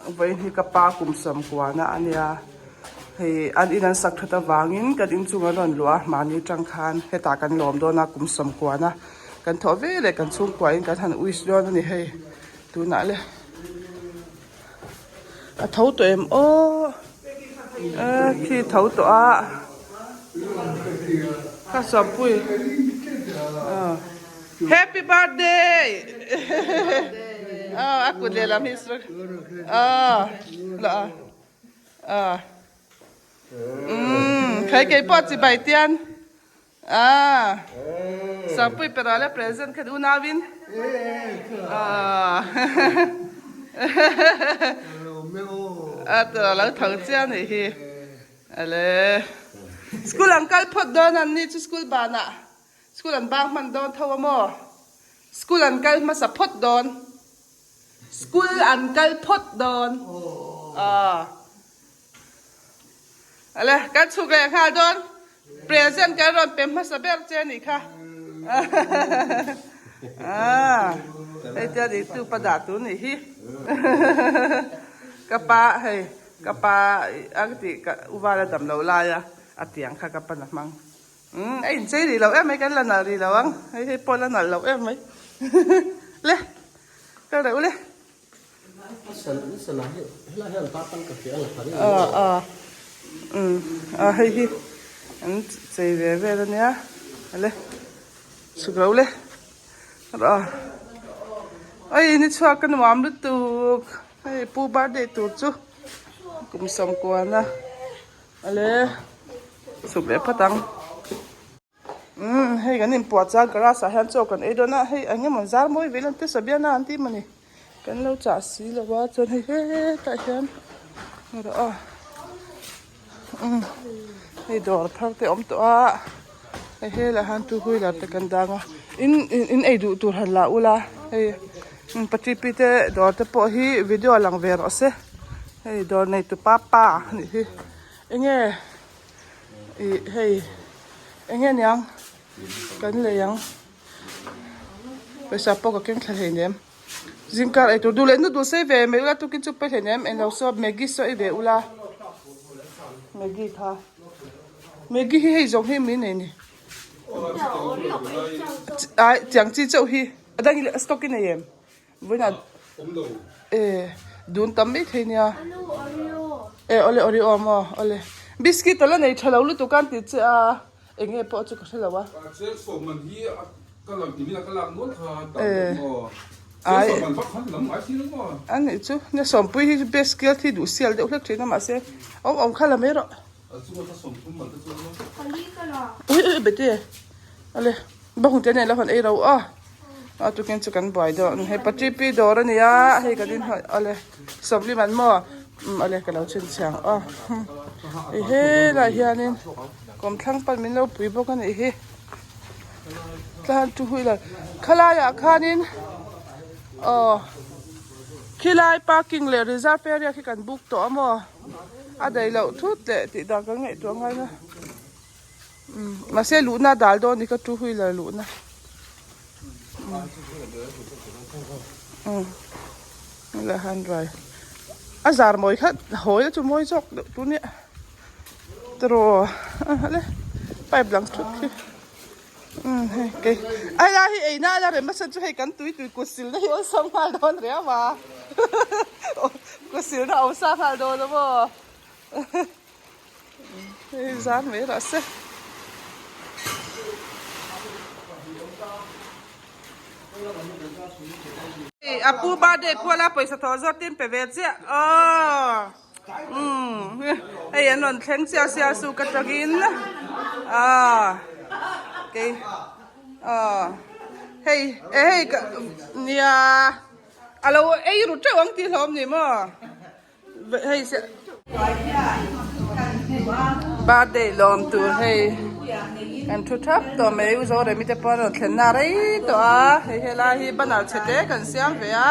Vawiin hi ka pa kum sawmkuana a nia. Hei an in an sak that avangin kan inchung an rawn luah a, mahni tang khan hetah kan lawm dawn a kum sawmkuana kan thawh ve leh kan chhungkuain kan han wish dawn a ni hei tunah le. A tho tawh em aw e khi tho tawh a ka sawmpui happy birthday a kut lehlam hi a a umm khai keipawh chibai tian. Ah, Sangpui pera le present khat unawin. Ah. A tura lo tho chiang ni hi. Ale. School an kal phawt dawn an ni chu school banah. School an bang hman dawn tho a maw? School an kal hmasa phawt dawn. School an kal phawt dawn. Ah. Ale, kan chhuk leh nghal dawn. Present kan rawn pe hmasa ber che a nih kha. Ah, hei tia nih tu pa dah tur nih hi. Ka pa hei, ka pa a ti ka uvala dam lo lai a, a tiang kha ka pan a hmang. Umm, a inchei rih lo em mai, kan la nalh rih lo ang. Hei hei pawh la nalh lo em mai. Le, kal reuh le. A hei hi an chei ve vel a nia ale chhuk lo le a ai ni chhuak ka nuam lutuk hei pu birthday tur chu kum sawmkuana ale chhuk leh phawt ang. Umm hei kan inpuah chuan garage ah hian chaw kan ei dawn a hei eng emaw zar mawi ve lan te sabiana an ti mawni kan lo chah si lo a chuan hei hetah hian rawh a umm hei dawr thar te a awm tawh a hei helaiah hian two wheeler te kan dang a in in ei duh tur han la ula hei paṭipi te dawr te pawh hi video a lang ve rawh se hei dawr nei tu pa pa anih hi enge. Ih hei eng nge niang kan lei ang pawisa pawh ka keng thla hleinem zingkar eitur duh leh noodles ei ve mai ula tukin chu pawi hleinem englo saw maggi saw ei ve ula maggi kha maggi hi hei zawng hi mi nei ni ai tiang chi chauh hi a dang hi stock i nei em Vawiinah e dun tam mai thei nia e awle oreo a maw awle biscuit a la nei tha lo lutuk a an ti che a eng nge pawh chu ka hre lo a e ai a nih chu nia sawmpui hi biscuit hi duh sial deuh hlek thin a mahse awm awm kha la mai rawh ui ui bete awle bawngte nen la hawn ei ro a. A tukin chu kan buai dawn hei patripi dawr a nia hei kan inhawih awle sawmli man maw umm awle ka lo chhinchhiah ang aw hei helaiah hianin kawmthlang pan min lo pui bawk a nih hi tlan two wheeler khalaiah khanin aw khilai parking leh reserve area khi kan book tawh a maw a daih loh thut leh tih dan kan ngaihtuah ngai na. Umm mahse luhna a dal dawn ni kha two wheeler luhna umm helaiah hian rai a zar mawi kha hawi chu mawi zawk deuh tur nia tiraw a le pipe lang thut khi umm hei kei a helai hi eina a la rem a chhan chu hei kan tui tui kut silna hi awlsam nghal dawn riau a kut silna a awmsa nghal dawn a maw. Hei zan mai rawh se. A pu birthday phuala pawisa thawh zawt tin pe ve chiah aw umm hei an rawn thleng chiah sia su ka tangin ah kei ah hei e hei ka nia alo ei ru teuh ang tih hlawm ni maw. Hei se birthday lawm tur hei kan thu thap tawh mai u Zoremi te pawh an rawn thlen na rei tawh a hei helai hi banner chhe te kan siam ve a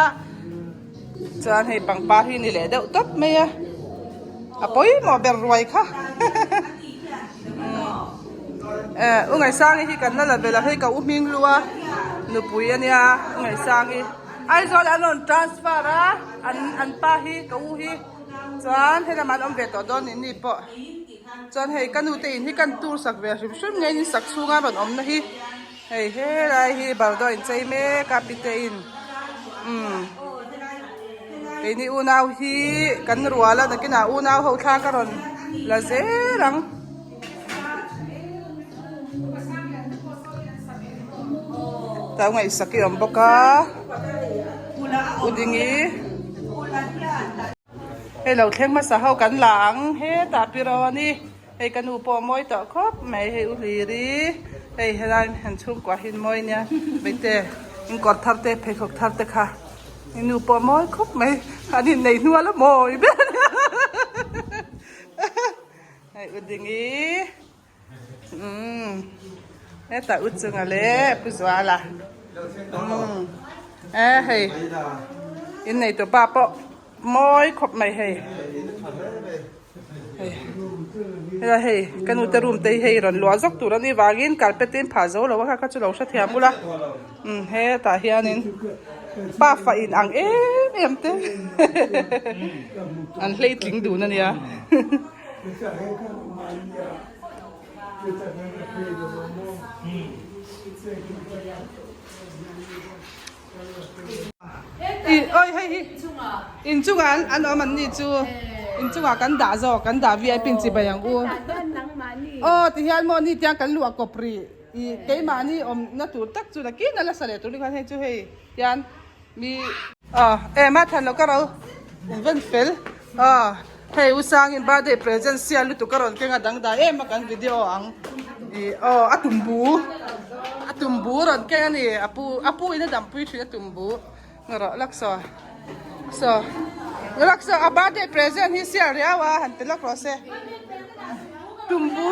chuan hei pangpar hi ni leh deuh tawp mai a a pawimawh ber ruai kha eh u Ngaihsangi hi kan la la ve lo hei ka u hming lu a nupui a nia u Ngaihsangi. Aizawl an rawn transfer a an an pa hi ka u hi chuan helamah an awm ve tawh dawn ni pawh chuan hei ka nu te in hi kan tur sak ve hrim hrim nge in sak chhunga rawn awm na hi hei helai hi bardo a inchei mek a pite in umm keini unau hi kan rual a nakinah unau ho thla ka rawn la zel ang. Tau ngaihsak i awm bawk a Udingi hei lo thleng hmasa ho kan la ang hetah pi ro a ni hei ka nu pawh a mawi tawh khawp mai hei u hliri hei helai an chhungkua hi an mawi nia hmeichhe in kawr thar te pheikhawk thar te kha i nu pawh a mawi khawp mai an inneih hnual a mawi ber a nia. Hei u Dingi umm hetah u chunga leh Pu Zuala umm e hei innei tawh pa pawh mawi khawp mai hei hei hela hei ka nu te room te hi hei rawn luah zawk tur anih vangin carpet te in phah zo lo a kha kha chu lo hrethiam ula umm hetah hianin pa fah in ang em em te an hleitling dun ania. Oi hei hi inchungah an an awm an ni chu inchungah kan dah zawk kan dah vip in chibai ang u aw ti hian maw ni tiang kan luah kawp rih ih keimahni awmna tur tak chu nakin a la sa leh tur ni khan hei chu hei tian Mi ah em a than lo ka ro ven fel ah hei u sangin birthday present sial lutuk a rawn keng a dangdai em a kan video ang ih aw a tumbu a tumbu rawn keng a ni a pu a pu in a dampui thin a tumbu ngarawh lak saw saw lak saw a birthday present hi sial riau a han ti lawk rawh se tumbu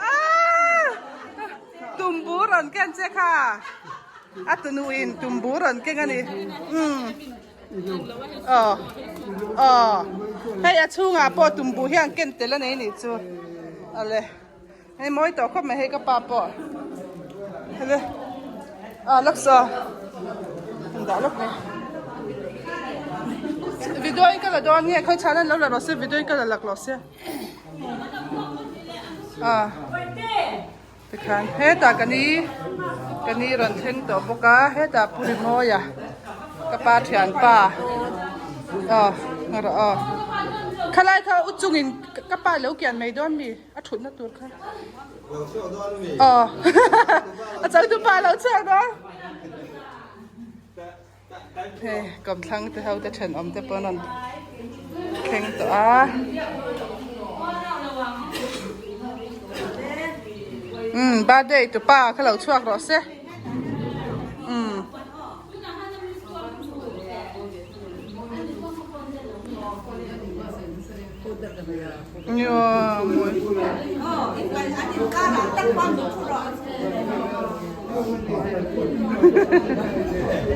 ah. Tumbu rawn ken che kha a tunu in tumbu rawn keng a ni umm aw aw hei a chhungah pawh tumbu hian ken tel a nei nih chu awle hei mawi tawh khawp mai hei ka pa pawh hele ah lawk saw an dah lawk mai video in ka la dawn nge khawi chhan an lo la rawh se video in ka la lak lawh se. Ah tikhan hetah ka ni ka ni rawn thleng tawh bawk a hetah Pu Rimawia ka pa thianpa aw rawh aw khalai kha u chungin ka pa lo kian mai dawn mi a thutna tur kha aw a changtu pa lo chhuak dawn. Hei kawmthlang te ho te thenawm te pawh an rawn thleng tawh a umm birthday tupa kha lo chhuak rawh se umm.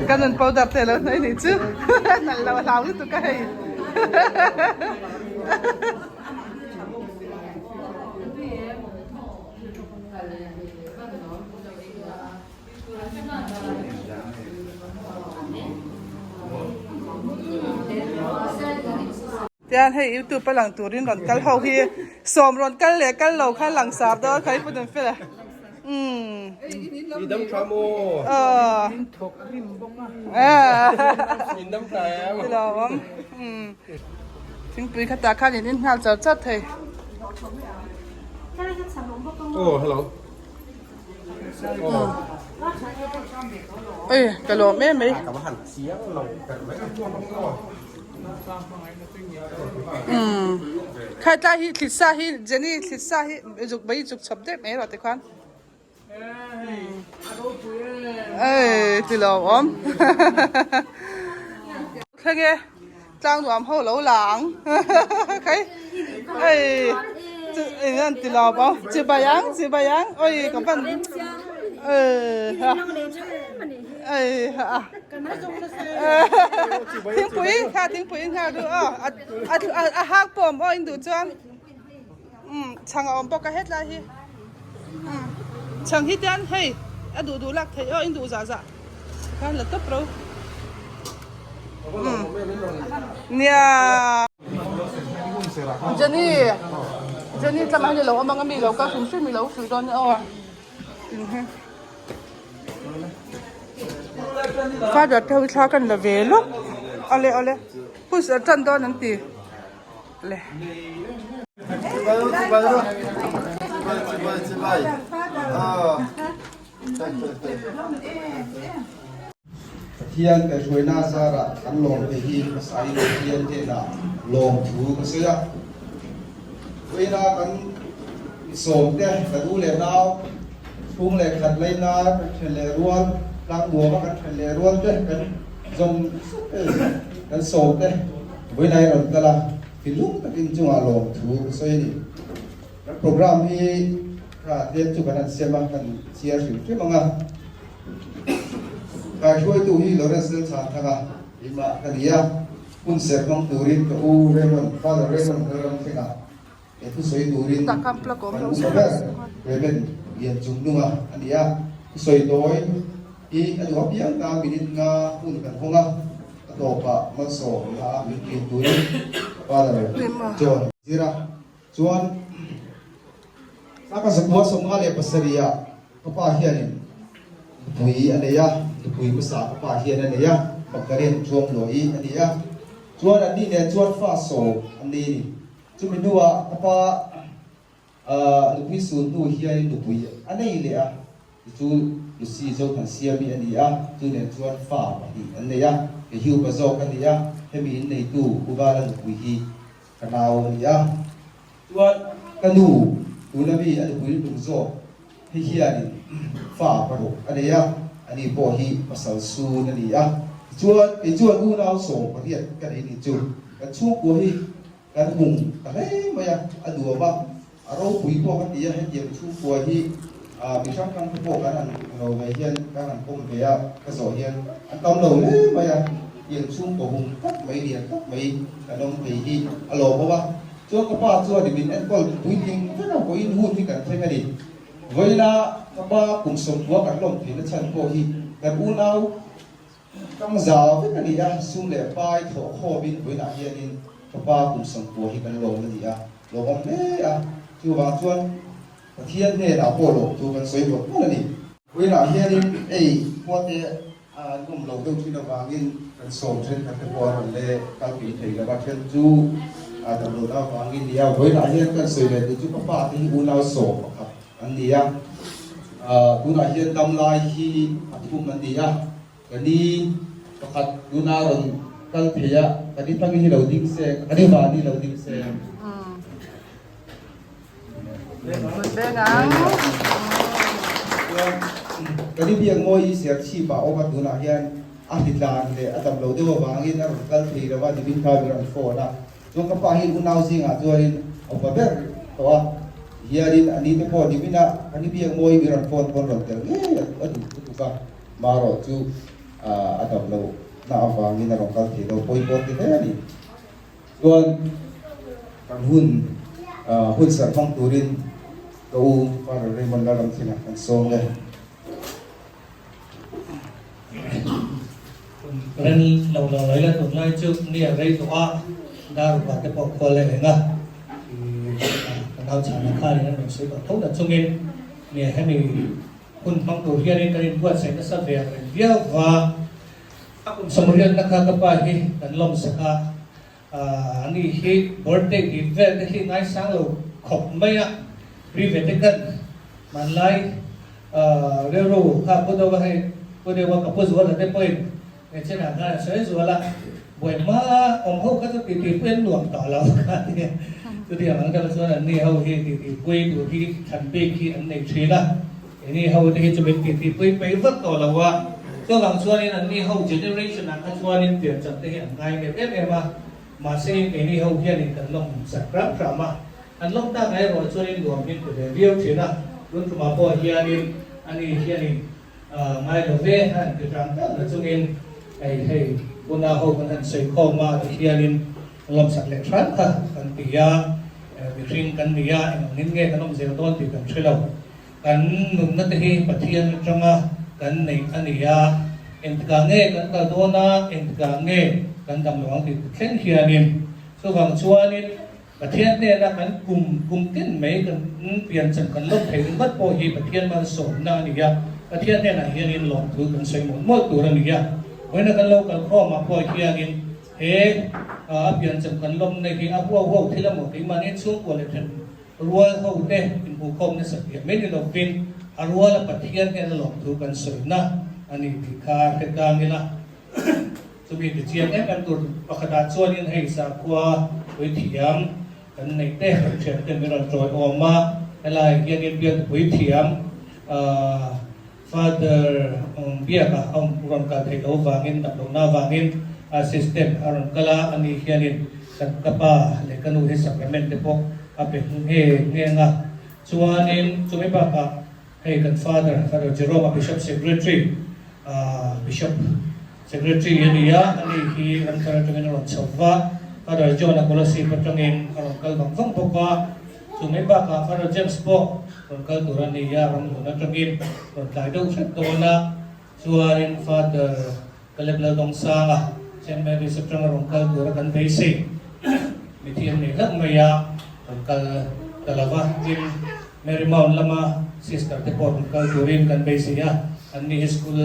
Ka nun powder te lo hnawih nih chu nalh lo a hlau lutuk a hei. Tian hei youtube a lang turin rawn kal ho hi sawm rawn kal leh kal lo kha lang sar dawn kha i pu dun fel a umm I dam tha maw? Aw In thawk rim bawk a. In dam tha em? Ti lo awm umm thingpui kha tah khan in in nghal char char thei. Oh hello. Oi ka lawm em mai. Umm khai tlai hi thlit sa hi Jenny thlit sa hi zuk mai zuk chhawp deuh mai rawh tikhuan ei ti lo awm thleng e tlang nuam ho lo la ang khai ei eng an ti lo bawk chibai ang chibai ang oi ka van ei ha ei ha thingpui kha thingpui in nghal duh aw a a hak pawh awm aw in duh chuan umm chhang a awm bawk a hetlai hi umm chhang hi tian hei a duh duh lak theih aw in duh zah zah. Khan la tawp ro. Nia. Jenny. Jenny tlamah hian i lo awm ang a mi lo kal hrim hrim i lo hrilh dawn nia aw. Father te ho hi thla kan la ve lawk. Awle awle. Hun serh tan dawn an ti. Le. Pathian kaihhruaina zarah kan lawm te hi hmasa in Pathian hnenah lawmthu ka sawi a. Vawiina kan misawm te, kan u leh nau, chhung leh khat laina kan then leh rual, tlang nuama kan then leh rual te kan zawm kan sawm te vawiina hi rawn kal a, thinlung takin chungah lawmthu ka sawi a ni. Kan program hi kha tlem chu kan han siam a, kan chhiar hrim hrim ang a. Kaihruaitu hi Lawrence Lalchhanthanga keimah ka ni a. Hun serh hmang turin ka u Raymond, Father Raymond Lalramthlenga he thusawi turin kan upa ber Raymond Lianchungnunga a ni a. Thusawi tawi hi a duh apiang ta minute nga hun kan hawng a, a tawpah malsawmna a min ṭin turin Father John Zira chuan Tlaka 1957 ah ka pa hianin nupui a nei a, nupui hmasa ka pa hian a nei a, Magdalene Thuamluaii a ni a, chuan anni nen chuan fa sawm an nei a ni. Chumi hnuah ka pa nupui sun hnu hianin nupui a nei leh a, chu Lucy Zothansiami a ni a, chu nen chuan fa pahnih an nei a, kei hi upa zawk a ni a, hemi inneitu Uvala nupui hi ka nau a ni a. Chuan ka nu tuna mi a nupui lutuk zawk hi hianin fa paruk a nei a, ani pawh hi pasal sun a ni a. Tichuan kei chuan unau 18 ka nei ni chu kan chhungkua hi kan hung ta hle mai a, a nuam a, a ropui pawh ka ti a, hetiang chhungkua hi mi hrang hrang te pawh kan han lo ve hian kan han pawm ve a, ka zawh hian an tam lo hle mai a, tiang chhungkaw hung tak mai lian tak mai kan awm thei hi a lawmawm a. Chuan ka pa chuan i min enkawl puitling vek a, vawiin hun hi kan thleng a ni. Vawiina ka pa kum 90 kan lawm theihna chhan pawh hi kan unau tang zau vek a ni a, sum leh pai thawh khawmin vawiinah hianin ka pa kum 90 hi kan lawm a ni a, lawmawm hle a. Chuvang chuan Pathian hnenah pawh lawmthu kan sawi vawt vawt a ni. Vawiinah hianin ei khuate An awm lo deuh thin avangin kan sawm thenkhat te pawh a rawn le kal pui thei lo a, then chu a dam lohna avangin nia. Vawiinah hian kan sawi leh tur chu ka pa te hi unau 11 an ni a, tunah hian dam lai hi a thum an ni a, ka ni pakhat tuna rawn kal thei a, ka ni thangi hi lo ding se, ka ni vani lo ding se. Ka ni biak mawi i ser chhip ah awm a tunah hian a hlitlan leh a dam lo deuh avangin a rawn kal thei lo a nimin kha min rawn phone a chuan ka pa hi unau zingah chuanin a upa ber tawh a hianin a ni te pawh nimin a ka ni biak mawi min rawn phone pawn rawn tel ngei a duh lutuk a marawh chu a dam loh na avangin a rawn kal thei lo pawi pawh ti hle a ni. Chuan kan hun hun serh hmang turin ka u Father Raymond Lalramthina kan sawm e. Ren lo lo lai la tunlai chu ni a rei tawh a, dar upa te pawh khual leh reng a, ka nau chhana khanin an rawn sawi tawh tho ta chungin nia hemi hun hmang tur hianin kan inbuatsaih nasa ve ang reng viau va. A kum 80 na kha ka pa hi kan lawmsak a, ani hi birthday tih vel te hi ngaisang lo khawp mai a, pre-Vatican hmanlai rilru kha pu deuh a hei pu deuh a ka pu zuala te pawhin hmeichhe dan khan a sawi zual a, buai hma awm ho kha chu titi pui an nuam tawh lo kha tia chutiang ang deuh chuan anni ho hi titi pui tur hi thlan bik hi an nei thin a. Keini ho te hi chu min titi pui pei vat tawh lo a, chuvang chuanin anni ho generation ah kha chuanin piancham te hi an ngai nghet em em a, mahse keini ho hianin kan lawm sak ram hram a, an lawm tak erawh chuanin nuam min ti ve viau thin a, tun tumah pawh hianin ani hianin ngai lo ve a han ti tang tang na chungin hei hei buna ho kan han sawi khawm a ti hianin lawm sak leh hram kha kan ti a, mihring kan ni a, engangin nge kan awm zel dawn tih kan hre lo. Kan nunna te hi Pathian atanga kan neih a ni a, Engtikah nge kan kal dawn a, engtikah nge kan dam lo ang tih thleng hianin chuvang chuanin Pathian hnena kan kum kum tin mai kan piancham kan lawm thei ringawt pawh hi Pathian malsawmna a ni a, Pathian hnenah hianin lawmthu kan sawi mawlh mawlh tur a ni a. Vawiina kan lo kal khawmah pawh hianin he a piancham kan lawmna hi a huau huau thil emaw keimahni chhungkua leh then rual ho te inhmuhkhawm nasa piah mai ni lovin a ruala Pathian hnena lawmthu kan sawina a ni tih kha hre tlang ila. Chumi ti chiang em em tur pakhatah chuanin hei sakhua puithiam kan neih te kan thian te min rawn tawi awm a, helai hianin biak puithiam Father Biaka a awm rawn kal theih loh vangin dam lohna avangin assistant a rawn kal a, ani hianin kan ka pa leh ka nu hi sacrament te pawh a pe nghe nghe ang a, chuanin chumi bakah Hei kan Father, Father Jerome a Bishop Secretary, Bishop Secretary a ni a, ani hi ramthar atangin a rawn chho va, Father John a Kolasib atangin a rawn kal vang vang bawk a, chu mai bakah Father James pawh rawn kal tur a ni a, ramhlun atangin rawn tlai deuh hret dawn a, chuanin Father Caleb Laldongsanga, Saint Mary's atanga rawn kal tura kan beisei mithiam nei hlauh mai a, rawn kal ta lo va, tin Mary Mount lama sister te pawh rawn kal turin kan beisei a, an ni hi school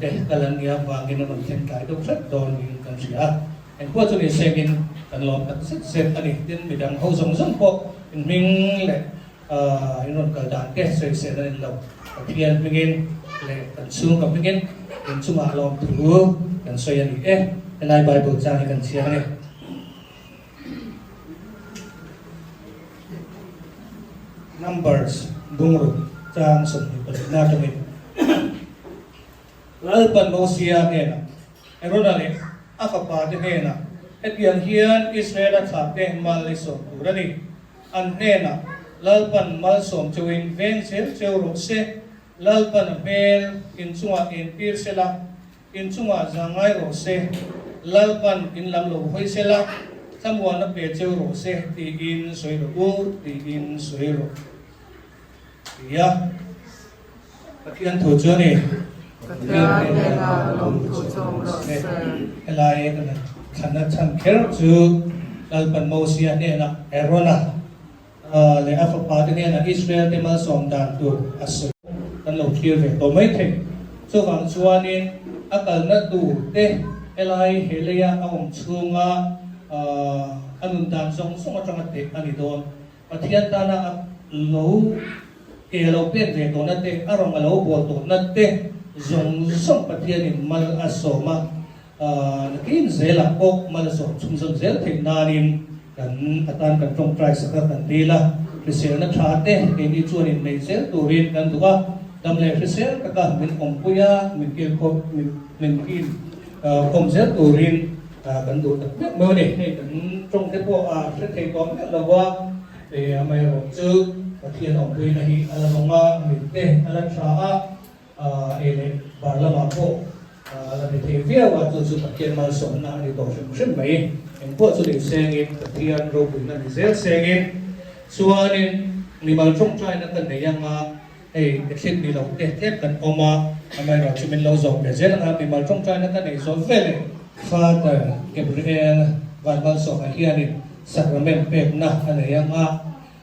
te kal an nia vangin an rawn thleng tlai deuh hret dawn niin kan hria a, engpawh chu ni sengin kan lawm tak zet zet a ni, tin midang ho zawng zawng pawh inhming leh In rawn kal dan te sawisel a ni lo. Pathian hmingin leh kan chhungka hmingin in chungah lawmthu kan sawi a ni e. Helai Bible chang hi kan chhiar a ni. Numbers bungruk chang 24 atangin Lalpan Mosia hnenah, Arona leh a fapa te hnenah hetiang hian Israela thlahte mal i sawm tur a ni. An hnenah, Lalpan malsawm cheuin veng zel cheu rawh se, Lalpan a hmel in chungah entir sela, in chungah za ngai rawh se, Lalpan in lam lo hawi sela, thlamuan a pe cheu rawh se, tiin sawi rawh u, tiin sawi rawh. Ti a Pathian thu chu a ni. Pathian hnenah lawmthu chu awm rawh se. Helai kan thlan a chhan kher chu Lalpan Mosia hnenah Arona leh a fapa te hnenah Israel te malsawm dan tur a sawi kan lo thlir ve tawh mai thei. Chuvang chuanin a kalna tur te helai he leia a awm chhunga a nun dan zawng zawng atanga teh a ni dawn. Pathian tana a lo ke a lo pek ve tawhna te, a rawng a lo bawl tawhna te zawng zawng Pathianin mal a sawm a, nakin zelah pawh mal a sawm chhunzawm zel theih nanin kan atan kan tawngtai sak a, kan dil a, hriselna tha te keini chuanin nei zel turin kan duh a, dam leh hrisel taka min awmpui a, min kilkhawp min kil khawm zel turin Kan duh tak meuh meuh a ni. Hei kan tawng te pawh a hre thei tawh meuh lo a, amaherawh chu Pathian awmpuina hi a la rawng a, mit te a la tha a, ei leh bar lamah pawh a la ni thei viau a, chu chu Pathian malsawmna a ni tawh hrim hrim mai. Engpawh chu ni sengin Pathian ropuina ni zel sengin chuanin mimal tawngtaina ka nei anga, Hei Catholic ni lo te tlem kan awm a, amaherawh chu min lo zawm ve zel ang a, mimal tawngtaina ka nei zawm ve leh. Father Gabriel Vanmalsawma hianin Sacrament pekna a nei ang a,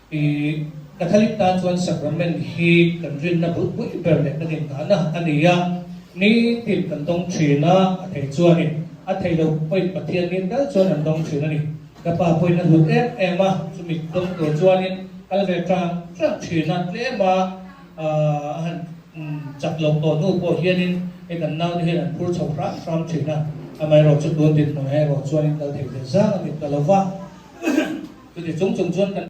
i Catholic tan chuan Sacrament hi kan rinna bulpui ber leh kan inngahna a ni a, nitin kan dawng thin a, a thei chuanin a thei lo pawhin Pathian ni tal chuan an dawng thin a ni. Ka pa pawhin a hlut em em a, chumi dawng tur chuanin kal ve tang tang thin a, tlem a a han chak loh tawh hnu pawh hianin hei kan naute hian an phur chho hram hram thin a, amaherawh chu tun dinhmun erawh chuanin kal thei ve zang a ni ta lo va, chuti chung chung chuan kan.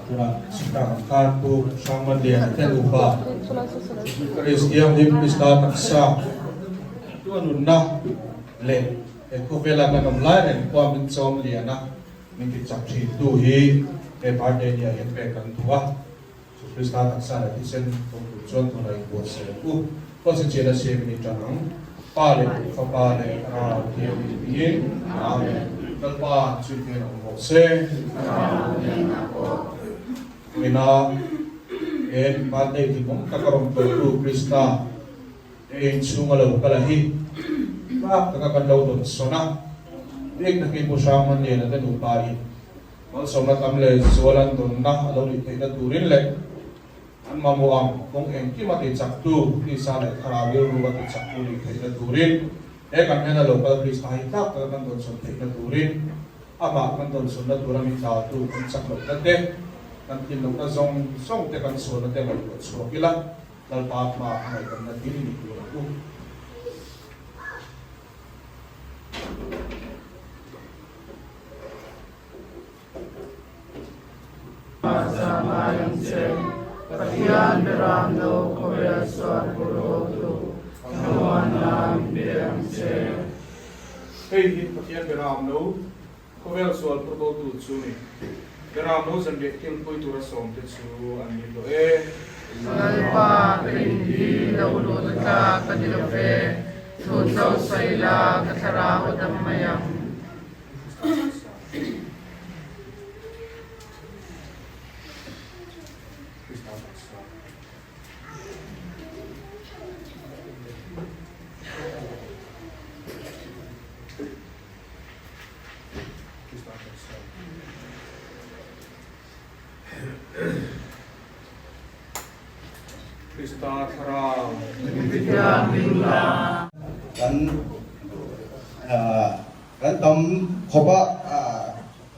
Tunah Sitang khan Pu Hrangmanliana te nupa Eucharist Thianghlim Krista taksa chu a nunna leh he khawvela kan awm lai reng pawha min chawm lian a, min ti chak thin tu hi he birthday ni ah hian pek kan duh a. Chu Krista taksa leh thisen awm tur chuan tunah inbuatsaih ang u. Kawlchhe chian a siam in i tan ang. Pa leh Fapa leh Thlarau Thianghlim tiin. Amen. Lalpa chu i hnen a awm rawh. rawh se. Mina en birthday hlimawm taka rawn tlawhtu Krista e inchhunga lo kal a hi tlak taka kan lo dawn sawn a, bik takin Pu Hrangmanliana te nupa in malsawmna tam leh zual an dawnna a lo nih theihna turin leh an mamawh ang kawng engkim a tichaktu Krista leh Thlarau rilru a tichaktu nih theihna turin he kan hnena lo kal Krista hi tlak taka kan dawn sawn theihna turin Amah kan dawnsawnna tura min tlautu kan chak lohna te, kan tlin lohna zawng zawng te kan sualna te ngaihtuah chhuak ila, Lalpa hma a ngaihdamna dil ni tur ang u. Zahmai ang che, Pathian Beram No khawvel sual purhawtu thlamuanna min pe ang che. Hei hi Pathian Beram No khawvel sual purhawtu chu ni. Beram No zanriah kilpui tura sawmte chu an ni tawh e. Lalpa ka in hi lo luhna tlak a ni lo ve, thu cho sawi la ka thlarau a dam mai ang. Krista thlarau. Kan kan tam khawp a,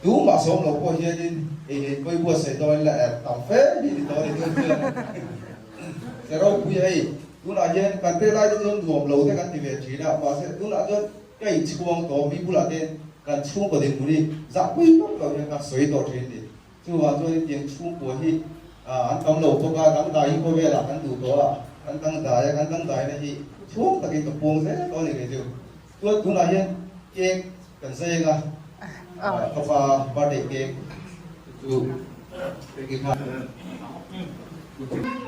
tumah sawm lo pawh hianin ei leh pawi buatsaih dawn ila tam fe hi ni tawh a ni tun chuan se ropui hei tunah hian kan te lai te chuan nuam lo te kan ti ve thin a, mahse tunah chuan ka inchhuang tawh mi bulah te kan chhungkaw dinhmun hi zahpui vak lo hian ka sawi tawh thin a ni. Chuvang chuan hetiang chhungkua hi an tam lo bawk a, dangdai hi khawvelah kan duh tawh a, kan dangdai a, kan dangdaina hi chhung takin ka puang zel tawh a ni kei chu. Chuan tunah hian cake kan zai ang a, ka pa birthday cake chu cake kha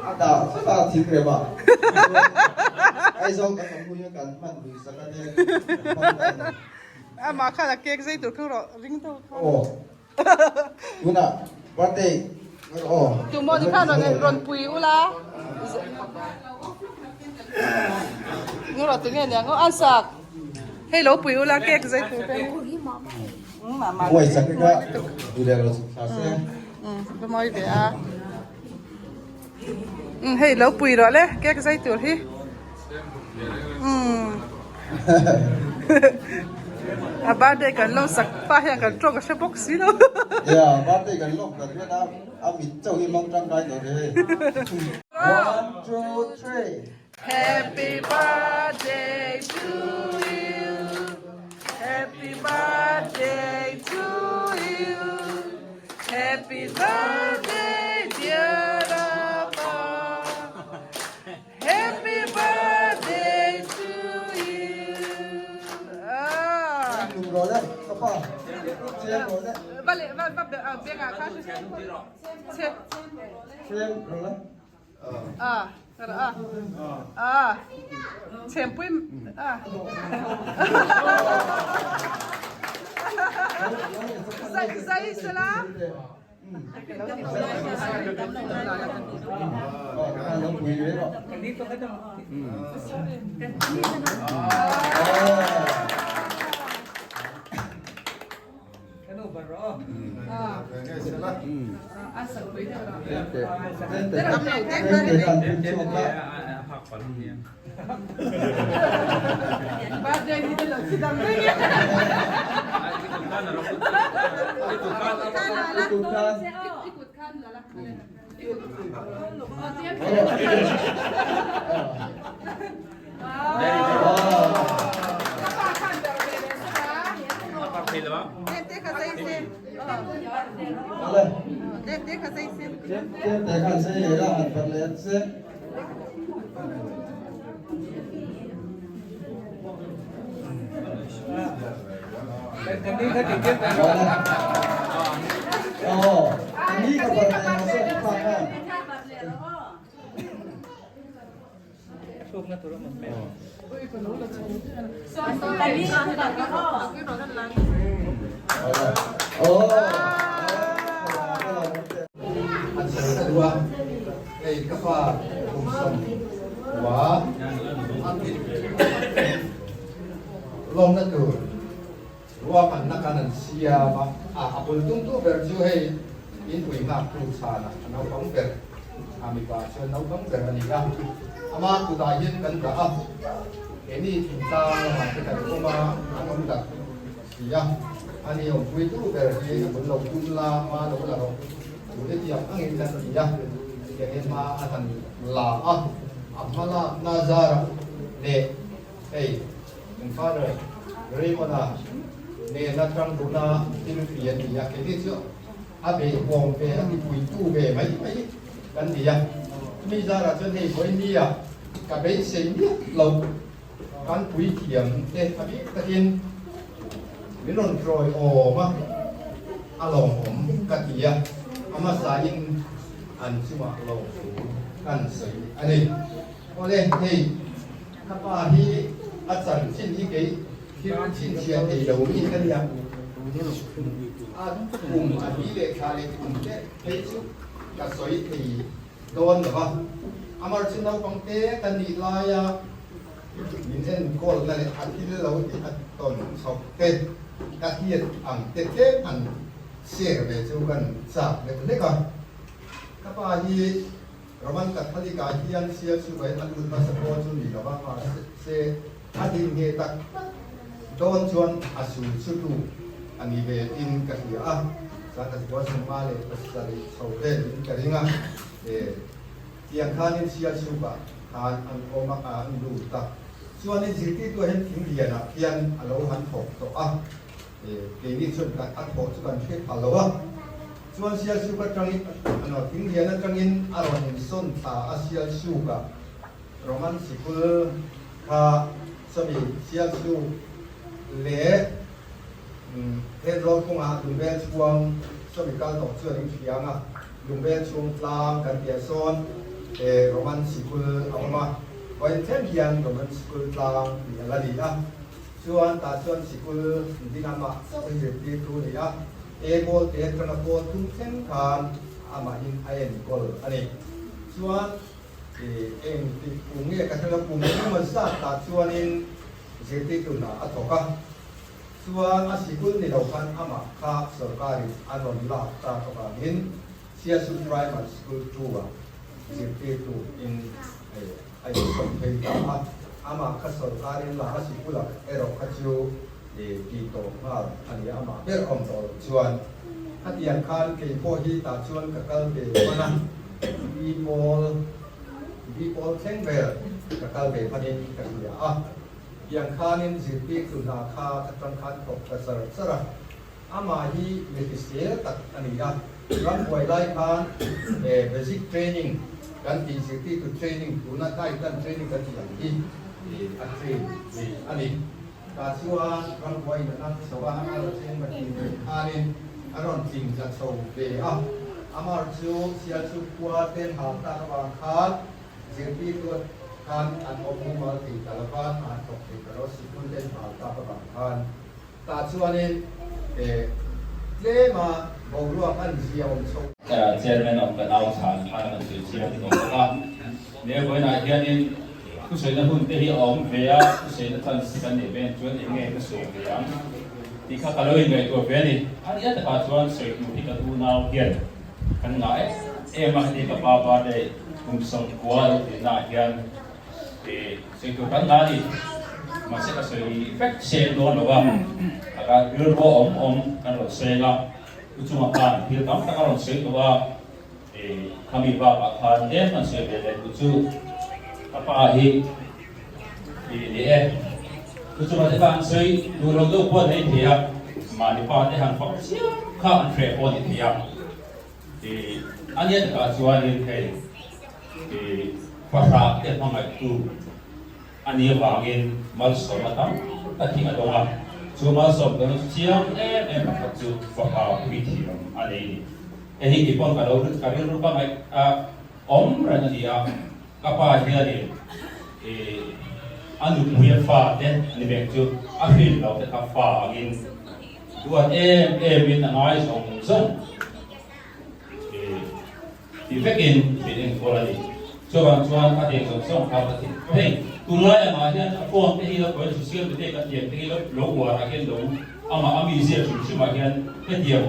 a dah vek a thing rem a, Aizawl kan awm hnu hian kan hman lui sak a te kan hmang ta a ni. Amah khan a cake zai tur kha rawh ring deuh khan. Aw. Tunah birthday aw. Tumaw ni khan rawn rawn pui ula. Nge rawh tinge nia ngo an sak. Hei lo pui ula cake zai tur te. Muai sak ka duh lo thla se. Va mawi ve a. Hei lo pui rawh le cake zai tur hi. A birthday kan lo sak pa hian kan tawng a hre bawk si lo. Yeah, birthday kan lawk tak hian a a mit chauh hi mang tangkai tawh hle hei. One, two, three. Happy birthday to you. Happy birthday to you. Happy birthday dear Appa. Happy birthday to you. Ah. Va le va va beng ah khan che. Ah, ah. Ah. Chempui ah. Zai zai sela. An sawi ka duh a, hei ka pa kum 90 a lawmna tur ruahmanna kan an siam a, a bul tumtu ber chu hei inpui nghaktu chhanah a naupang ber a mipa chuan naupang ber a ni a, ama kutah hian kan dah a, keini thingtlang lamah te kan awm a, an awm dak si a, ani awmpuitu ber hi a bul lo tum la, hma lo la rawh, tute tiang angin kan ti a, tiangin hma a han la a, a hma lakna zarah leh hei Kan father Raymond-a nena tang duhna thil fi a ni a, keini chu a beihawm ve, a tipuitu ve mai mai kan ni a. Chumi zarah chuan hei vawinia ka beisei miah lo kan puithiam te a bik takin min rawn hruai awm a, a lawmawm ka ti a, a hmasain an chungah lawmthu kan sawi a ni. Awle hei. Ka pa hi a chanchin hi kei thil chhinchhiah thei lo mi ka nia. A kum a ni leh thla leh kum te phei chu ka sawi thei dawn lo va. Amar chu naupang te ka nih laia min enkawlna leh a thil lo tih a tawn chhoh te ka hriat ang te tlem an share ve chu kan chak deuh hlek a. Ka pa hi Roman Catholic ah hian sial suvain a lut hmasa pawh chu ni lova, mahse a din nge tak tak dawn chuan a sul chutu a ni ve in ka hria a, 1957 chho vel in ka ring a, tiang khanin sial sukah khan an awm a, an lut a, chuanin zirtirtu ah hian thing lianah khian a lo han thawk tawh a. Keini chuan kan a thawh chu kan hre pha lo a, chuan Sialsuk atangin ano Thinglian atangin a rawn insawn thla a Sialsuk ah Roman sikul kha sawmi Sialsuk leh Thenrawl kawngah Lungbel chhuang sawmi kal tawh chuan in hriang a, Lungbel chhung tlang kan tih ah sawn Roman sikul a awm a, vawiin thleng hian Roman sikul tlang tih a la ni a. Chuan tah chuan sikul dinglamah chauh hi zirtirtu a ni a, A ball te atanga pawl thum thleng khan amahin a enkawl a ni. Chuan eng ti kum nge ka hre lo, kum engemaw zat tah chuanin zirtirtu hna a thawk a, chuan a sikul ni lo khan amah kha sorkarin a rawn lak tak avangin Siasu Primary School 2 ah zirtirtu in a insawm phei ta a, amah kha sorkarin la a sikula erawh kha chu tih tawh nghal a ni a, amah ber awm tawh loh chuan khatiang khan kei pawh hi tah chuan ka kal ve hman a, bi pawl bi pawl thleng vel ka kal ve hmanin ka hria a, tiang khanin zirtirtu hna kha ka tang khan thawk ta char char a. Amah hi mi hrisel tak a ni a, rambuai lai khan basic training kan tih zirtirtu training tuna Titan training kan tih ang hi a train ve a ni. Tah chuan rambuai in a nang chho a, a rawn chen va tih ve khanin a rawn tling tla chho ve a. Amar chu Sialchu khua ten hal tak avang khan zirtirtu khan an awm mumal thei ta lova, an thawk thei ta lo, sikul ten hal tak avang khan. Tah chuanin tlema boruak an zia awm chho. Chairman of ka nau chhan khan an sawi chiang tawh bawk a. Ne vawiinah hianin thusawiina hun te hi a awm ve a, thusawiina chance kan neih ven chuan eng nge ka sawi ve ang tih kha ka lo inngaihtuah ve a ni. A nia takah chuan sawi tur hi ka unau hian kan ngah em em a, heti ka pa birthday kum 90 lo tihnaah hian Sawi tur kan ngah a ni. Mahse ka sawi vek seng dawn lo a, a ka rilru a awm awm kan rawn seng a, u chungah khan thil tam tak a rawn sawi tawh a, khami bakah khan tlem kan sawi ve leh duh chu ka pa hi ni e. U chungah te kha an sawi duh lo deuh pawh an nei thei a, mahni pa te han fak chiam kha an hreh pawh a ni thei a. A nia takah chuanin hei fahrah te hmangaihtu a nih avangin malsawm a tam tak hi a dawng a, chu malsawm dawng chu chiang em em pakhat chu fapa puithiam a nei ni. Hei hi kei pawn ka lo ka rilru ka ngaih a awm reng a ni a, ka pa hianin a nupui a fa te a ni veng chu a hrin lo te kha fa angin. Duat em em in a ngai zawng zawng ti vekin min enkawl a ni. Chuvang chuan a deng zawng zawng kha ka ti. Hei tunlai angah hian a phone te hi lo pawhin social media kan tiang te hi lo lo uar ah hian lo amah a mizia hrim hrim ah hian hetiang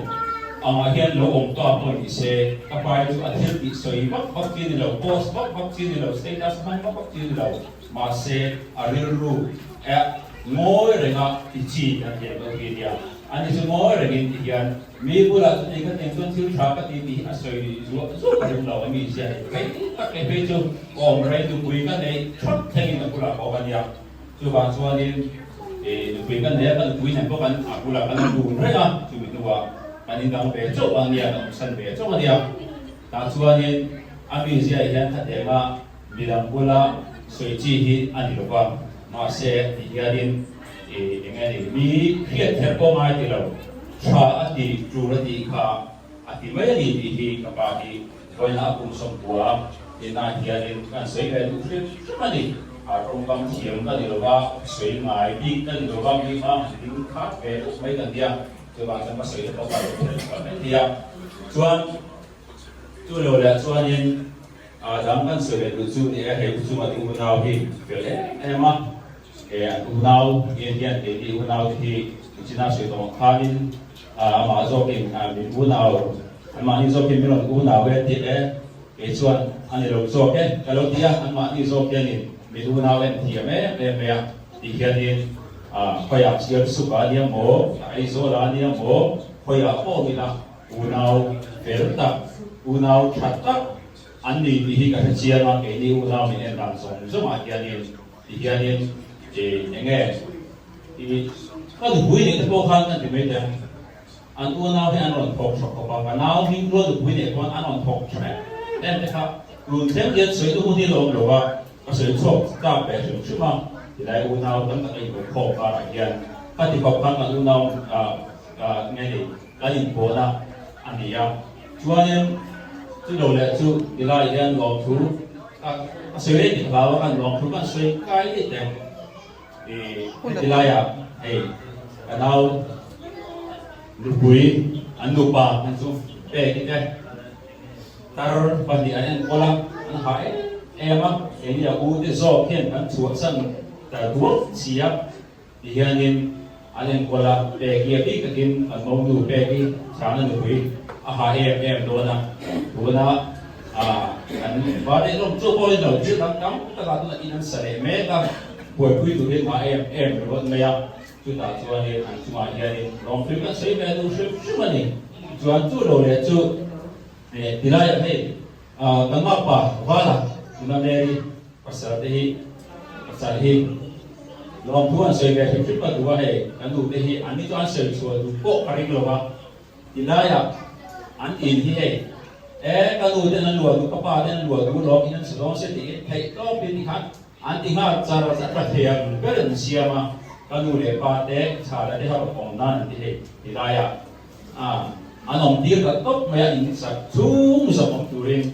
angah hian lo awm ta pawh ni se ka pai chu a thil tih sawi vak vak chi ni lo, post vak vak chi ni lo, status hmang vak vak chi ni lo. Mahse, a rilru eh ngawi renga ti chi an thiam deuh hi nia. Ani chu ngawi rengin ti hian mi bulah chu nei kha tiang chuan thil tha ka ti tih hi a sawi zuah zuah ka ring lo a mi zia hi. Rei tak kei phei chu ka awm rei nupui ka neih thap thlengin a bulah ka awm a nia. Chuvang chuanin ih nupui ka nei a, ka nupui nen pawh kan a bulah kan awm dun reng a, chumi hnuah kan indang ve chauh a nia, kan awmsan ve chauh a nia. Tah chuanin a mi zia hian khatianga Midang bula sawi chi hi a ni lo va, mahse ti hianin ih eng nge ni, mi hriat kher pawh ngai ti lo, tha a ti, tul a tih kha a ti mai a ni tih hi ka pa hi vawiin a kum sawmkua inah hianin kan sawi ve duh hrim hrim a ni. A tawngkam thiam ka ni lo va, sawi ngai bik ka ni lo va, mi hma han ding khat ve uk mai ka nia, chuvang chuan ka sawi te pawh ka lo hre lo mai thei a. Chuan chu lo leh chuanin. A dang kan sawi leh duh chu ni e, hei u chunga ti unau hi fel em em a, e an unau nge hian keini unau te hi China sawi tawh ang khanin amah zawkin min unau, anmahni zawkin min rawn unau e tih e, kei chuan a ni lo zawk e ka lo ti a, anmahni zawk hianin min unau en thiam em em mai a tih hianin khawiah sial suk a nia maw, Aizawl a nia maw, khawiah pawh ila Unau fel tak, unau tha tak an ni tih hi ka hre chiang a, keini unau min en dan zawng zawngah hianin ti hianin ih eng nge ih ka nupui neih te pawh khan kan ti mai teh ang, an unau hi an rawn thawk tha khawp a, ka nau hming rual nupui neih pawn an rawn thawk tha em em te kha tun thleng hian sawi na hun hi la awm lo a, ka sawi chhuak tak ve hrim hrim a, tilai unau tam tak a inhmuhkhawm karah hian ka ti khawp khan kan unau ah nge ni. Kan inpawhna a ni a, chuanin chu lo leh chu tilai hian lawmthu a sawi rei tih hlau a, kan lawmthu kan sawi kai daih teh ang. Ih heti laiah hei ka nau nupui an nupa an chu pek i te tar pahnih an enkawl a, an ha em em a, keini a u te zawk hian kan chhuahsan ta duak si a. Tihianin an enkawl a, Peki a bik takin an monu Peki chhana nupui a ha em em dawn a, tuna an va leh lawm chu pawhin lo thil dang tam takah tunah in an sa leh mek a, buaipui turin ha em em ringawt mai a, chutah chuanin an chungah hianin lawmthil kan sawi ve duh hrim hrim a ni. Chuan chu lo leh chu tilaiah hei kan makpa Vala tuna Mary pasal te hi pasal hi lawmthu an sawi ve hrim hrim ka duh a hei kan nu te hi an ni chu an sawi chhuah duh pawh ka ring lo va tilaiah an in hi hei e ka nu ten an luah duh ka pa ten an luah duh lawm in an sa dawn se tiin theih tawp in tikhan an ti nghal char char ka thiam ber an siam a ka nu leh pa te chhana te ho awm nan an ti hei tilaiah an awm tir ta tawp mai a in sak chhung zawm awm turin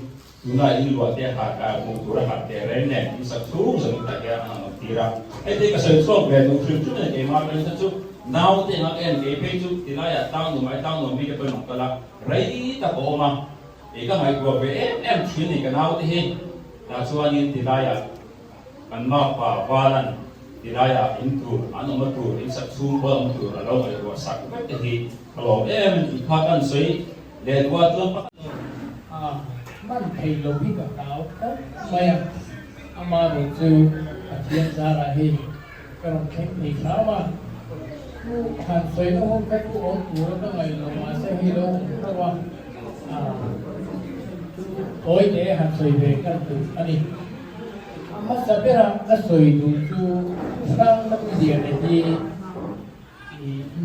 Tunah in luah te har ah hmuh tur a har teh reng nen in sak chhung zawng tak hian an han awm tir a. Heti ka sawi chhuak ve duh hrim hrim a ni keimah atangin kha chu naute anga ka en kei phei chu tilaiah tang nuam ai tang nuam mi te pawhin rawn kal a, rei tak a awm a, kei ka ngaihtuah ve em em thin a ni ka naute hi. Tah chuanin tilaiah kan makpa Valan tilaiah in tur an awm a tur in sak chhung pawh an awm tur a lo ngaihtuah sak vek te hi ka lawm em a ni tih kha kan sawi leh duh a chuan pakhat A man thei lo hi ka hlau khawp mai a, ama rawh chu Pathian zarah hei ka rawn thleng thei hram a, chu han sawina hun kha chu awm tura ka ngaih lo mahse hei lo awm tho a, chu tawi te han sawi ve kan duh a ni. A hmasa bera ka sawi duh chu hrang lam lian hi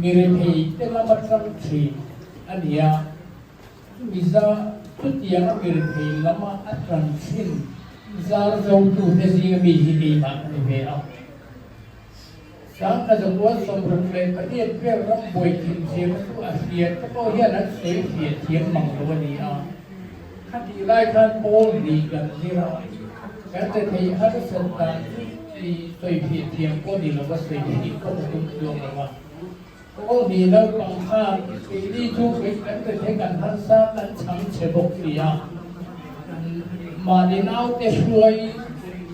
mi rethei te lama tang thin a ni a. Miza chutianga mirethei lama a tran thin zar zotute zinga mi hi keimah ka ni ve a. Sangha zakua 68 vel ram buai thin zirna chu a hriat te pawh hian an sawi hriat thiam mang lo a ni a. Khatih lai khan pawl nih kan zir a, kan rethei harsat dan chu sawi hriat thiam pawh ni lova sawi hriat pawh ka tum chuang lo a. Pawl hnih naupang khan keini chu kei kan rethei kan harsa kan chhang chhe bawk si a, mahni naute hruai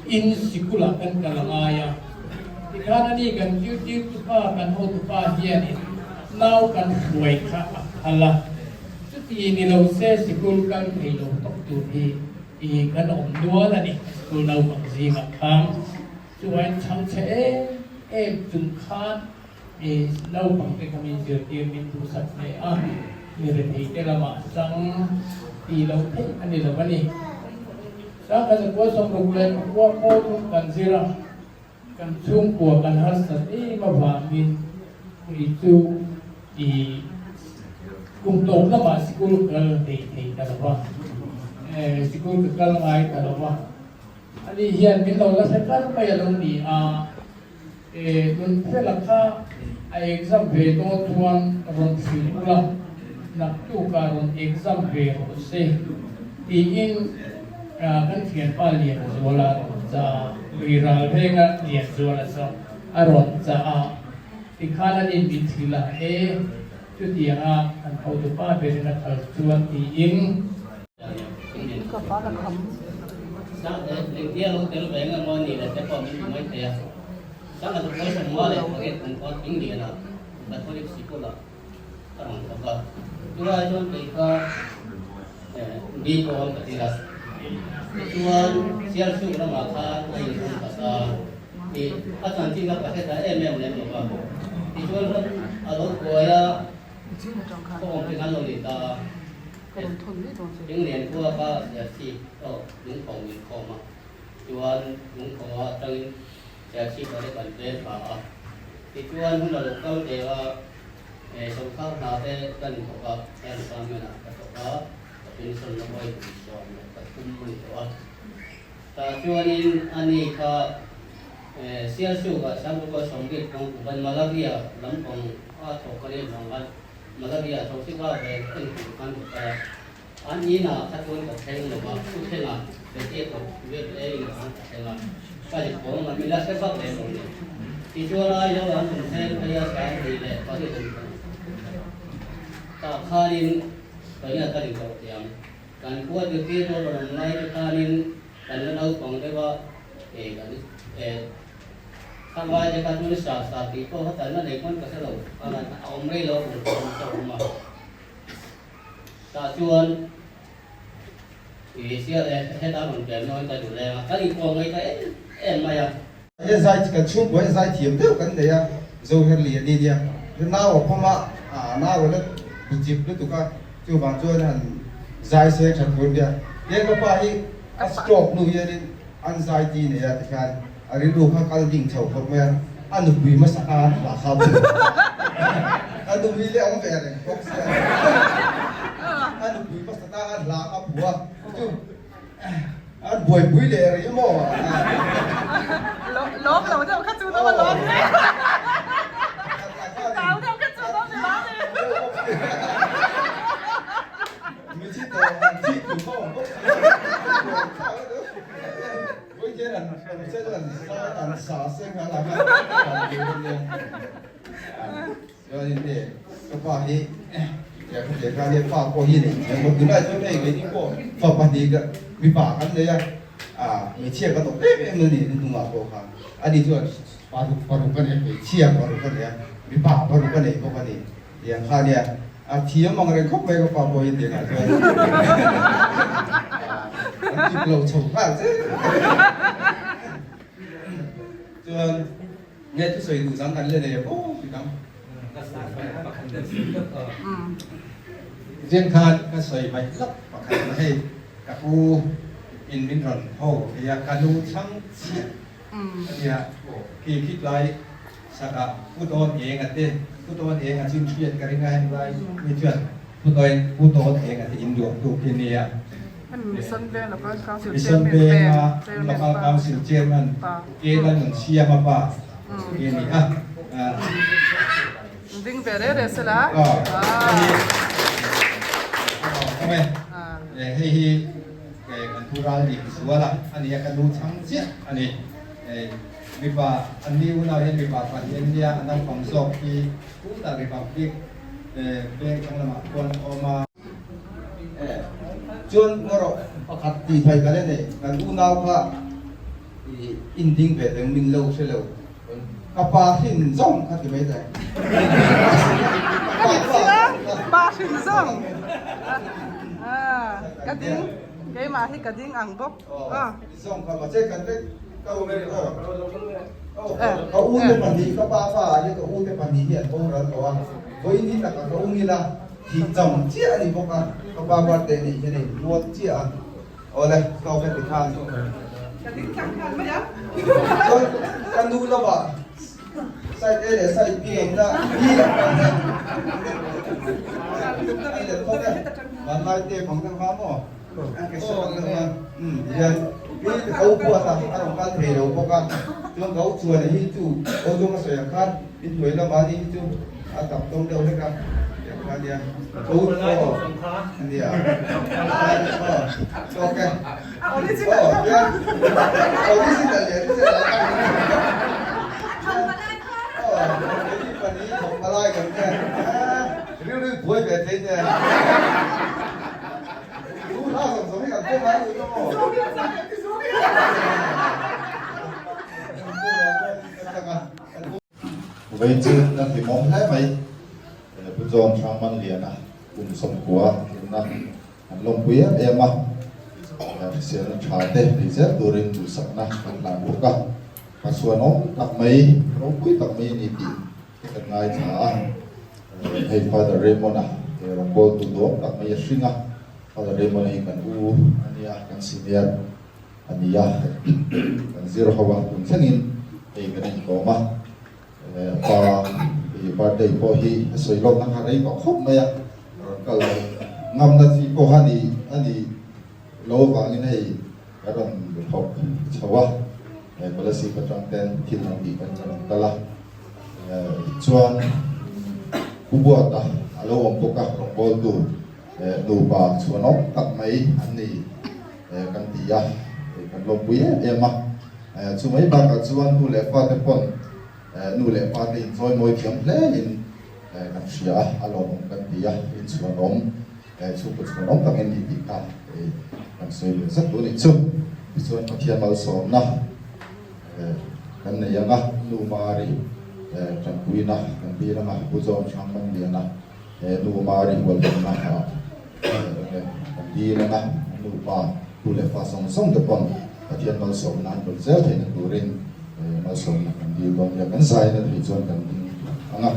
in sikulah kan kal a ngai a. Tikhan ani kan zirtirtupa kan hotupa hianin nau kan hruai kha a phal a, chuti ni lo se sikul kal thei lo tawk tur hi i kan awm nual a ni. Sikul naupang zingah khan chuain chhang chhe em em chung khan I naupangte kha min zirtir min duhsak hle a, mi retheite lamah chang tih loh theih a ni lo a ni. Sangha zakua sawmruk leh pakua khaw thum kan zir a, kan chhungkua kan harsat em avangin kei chu i kum tawp lamah sikul kal thei thei ta lo va, sikul ka kal ngai ta lo va, ani hian min lo la hre kar mai a lo ni a. Nunfela kha a exam ve dawn chuan rawn hrilh ula, naktukah rawn exam ve rawh se tiin kan thianpa Lianzuala a rawn chah a, Tuiral venga Lianzuala chu a rawn chah a, tikhan an inmithil a, e chutianga kan hotupa berin a phal chuan tiin. Inglian khua kha Serchhip erawh lungkhawm min khawm a, chuan lungkhawma atangin Serchhip a kan vel thla a. Tichuan hun a lo kal ve a, sawrkar hna te kan inthawk a, health department ah ka thawk a, ka pension na pawh kum 13 a ni tawh a. Tah chuanin ani kha Sialsuk ah Sangkawkaw Sawmgit kawng Kuban Malaria lampang a thawk a nih vang khan Malaria tho si ka ve en tur khan ka kal a, an in ah kha chuan ka thleng lo va, thu thleng ah Betty a thawk vet e in ah khan ka thleng a, ka ri khawng a, mi la hre vak lem lo ni. Tichuan ai lo an rawn thleng phei a, Sangri leh Pari rawn thleng tah khanin ka ina ka ri tawh thiam. Kan khua zirtir pawh rawn awm lai te khanin kan la naupang deuh a, kan Thangvai te kha chuan sa sa tih pawh kha talna nei pawn ka hre lo, a awm rei lo a kum kawng te a awm a. Tah chuan i sia leh heta rawn pian nawn ka duh leng a, kan inkawm ngai ta em em mai a. He zai kan chhungkua hi zai thiam deuh kan nei a, Zoherli a ni nia, nau a pawm a, nau a la bu chip lutuk a, chuvang chuan han zai se tha tur nia. Tin ka pa hi a stroke hnu hianin An zai ti nei a tikhian a rilru kha kal ding chho khawp mai a, a nupui hmasa kha an hla kha pawh a nupui leh awm ve reng bawk sia, a nupui hmasa ta an hla kha phu a, chu an buaipui leh rih maw? Lawm lo deuh kha chu dawm a lawm hle. Tau deuh kha chu dawm ni lawm ni. Mi thi tawh an thi tu kha awm bawk sia. A thiam ang reng khawp mai ka pa pawh hi tiangah chuan an tluk lo chho nghal che. Chuan nge thusawi duh dang kan la nei a aw ti dang. Zing khan ka sawi mai lap pakhat na hei ka u in min rawn ho thei a ka nu thlang chiah a nia khi khitlai Sakah Pu Tawn Enga te, Pu Tawn Enga chu in hriat ka ring a heng lai mi chuan Pu Tawn Pu Tawn Enga te in duak tu khi nia. Mission Veng Local Council Mission Venga Local Council Chairman K Lalnunsiama pa khi ni a. Ding ve re re sela. Hei hi kan thu ral dik zual a ania ka nu chhang chiah a ni. Mipa an ni unau hian mipa pahnih an nia, a naupang zawk hi khutah Republic veng thlang lamah khuan a awm a. Chuan ngarawh pakhat tih thai ka la nei, kan unau kha in ding ve teng min lo hre lo. Ka pa hrin zawng kha ti mai ta. Ka nih chiang, pa hrin zawng. Ka ding, keimah hi ka ding ang bawk. Zawng kha mahse kan vek ka u ka u te pahnih ka pa pa ah hian ka u te pahnih hi an boral tawh a, vawiin hi takah ka u ngila thih cham chiah a ni bawk a, ka pa birthday neih hian a inruat chiah a. Awle, tawk e tikhan. Ka ding tlang nghal mai a. Chuan ka nu lamah side A leh side B awmna B lam pang hian a let bawk e. Vanlai te pang deuh kha maw? Ka hre tak deuh a. Umm tihian i ka u pawh a a rawn kal thei lo bawk a. Chuan ka u chuan hi chu aw zawng a sawi ang khan inhnuai lamah ni hi chu a tap tawm deuh hlek a. Tiang kha ania. Ka u aw ania. Aw ok. Original. Aw tiang original leh original a kal. Aw keini pahnih thawk palai kan nia. Rilru buai ve thei nia. Tu hla zawng zawng hi kan pawm a ni maw? Vawiin chu kan hlimawm hle mai. Pu John Hrangmanliana kum sawmkua tlinna an lawmpui em em a. Hriselna tha te nei zel turin duhsakna kan hlan bawk a. Hmachhuanawm tak mai, ropui tak mai a ni tih Ka ngaithla a, hei Father Raymond-a he rawngbawltu duam tak mai a hring a, Father Raymond-a hi kan u a nia, kan senior a ni a, kan zir ho a, tun thlengin hei kan inkawm a, a pa hei birthday pawh hi a sawi lawk na kha rei tawh khawp mai a, rawn kal ngamna chi pawh a ni a ni lo avangin hei ka rawn thawk chho a, Kolasib atang ten thil an tih kan rawn kal a. Tichuan, Pu Buata a lo awm bawk a, rawngbawltu nupa chhuanawm tak mai an ni kan ti a, kan lawmpui em em a. Chu mai bakah chuan nu leh fate pawn nu leh pate inchawimawi thiam hlein kan hria a, a lawmawm kan ti a, inchhuanawm, chhungkaw chhuanawm tak in ni tih kha kan sawi ve zet duh a nih chu. Tichuan, Pathian malsawmna. Kan nei ang a, Nu Mari tanpuina kan dil ang a, Pu John Hrangmanliana he Nu Mari hualhimna ah kan dil ang a, Nu Pa, Tu leh Fa zawng zawng te pawn Pathian malsawmna an rawn zel theihna turin malsawmna kan dil dawn nia, kan zaina theih chuan kan ding ang a.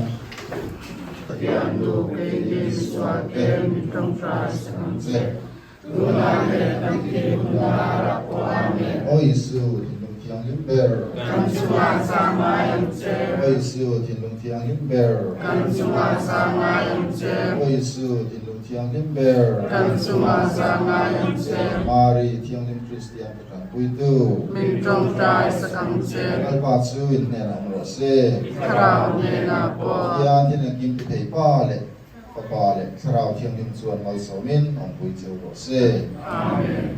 Pathian nu keini sual te min tawngtai sak ang che. Tunah leh kan thil hun darah pawh Amen. Aw Isu, thinlung thianghlim ber. Kan chungah zah ngai ang che. Aw Isu, thinlung thianghlim ber. Kan chungah zah ngai ang che. Aw Isu, thinlung thianghlim ber. Kan chungah zah ngai ang che. Mari, thianghlim Kristian ka tanpuitu. Min tawngtai sak ang che. Lalpa chu in hnenah awm rawh se. Thlarau hnenah pawh. Pathian thil engkim ti thei pa leh. Fapa leh Thlarau Thianghlim chuan malsawmin awmpui cheu rawh se. Amen.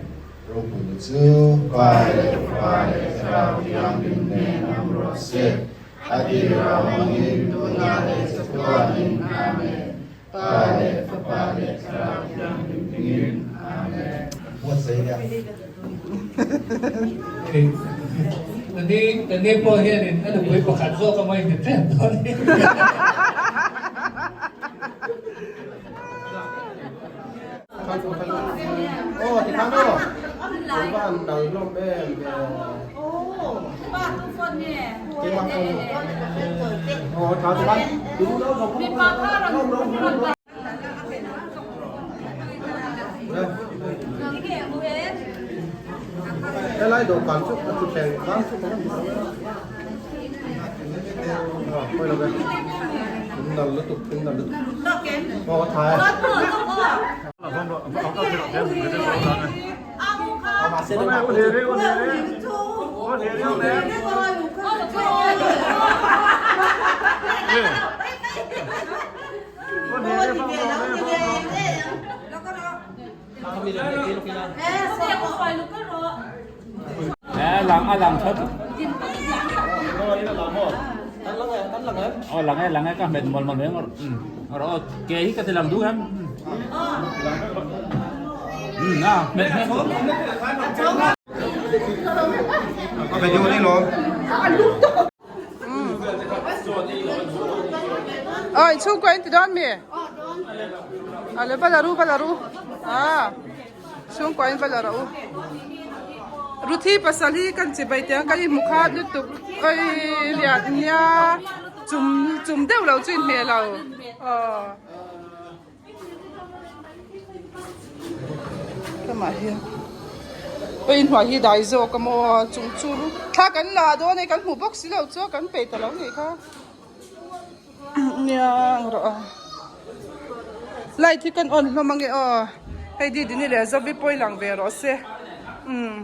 Ropuina chu Pa leh Fapa leh Thlarau Thianghlim nen awm rawh se. A tir a awmangin tunah leh chatuanin. Amen. Pa leh Fapa leh Thlarau Thianghlim hmingin. Amen. Buatsaih nia. Tani tani pawh hianin a nupui pakhat zawk a mai ni ṭep dawn hi. Helai dawhkan chu a thutthleng khan chu ka hmu a pawi lo ve in nal lutuk in nal lutuk aw a tha e. Aw lang e lang e ka hmet mawl mawl mai ang rawh aw ke hi ka ti lang duh em umm a hmet hmet Oi chhungkua in ti dawn mi? Ale va la ru va la ru ah chhungkua in va la rawh u Ruthi pasal hi kan chi bai tiang kan inhmu khat lutuk oi lian nia chum chum deuh lo chu inhmeh lo aw. Lamah hian aw inhnuai hi dai zawk a maw chung chu thla kan la dawn e kan hmuh bawk si lo chu kan peih ta lo nih kha nia ang rawh a light hi kan on hlawm ange aw hei didini leh zovi pawh i lang ve rawh se umm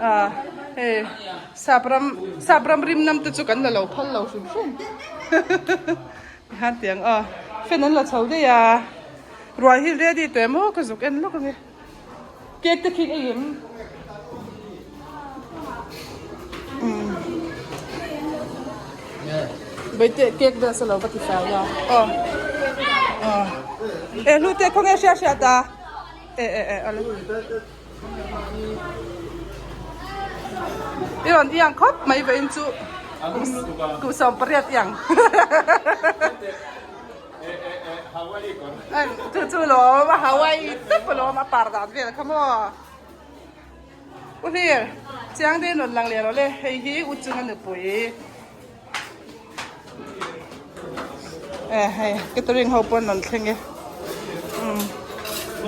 ah hei sap ram sap ram rim nam te chu kan la lo phal lo hrim hrim. Tikhan tiang aw fan an la chho daih a ruai hi ready tawh em aw ka zuk en lawk ange cake te khi ei em umm Baite cake vel sa lo va ti fai a aw aw e hlu te khawnge hria hria ta e e e ale I rawn iang khawp mai vawiin chu kum 18 iang chu chu lawm a Hawaii tep alawm a par dan vel kha maw U Hlir chiang deuhin rawn lang leh rawh le hei hi U chunga nupui e hei catering ho pawh an rawn thleng e umm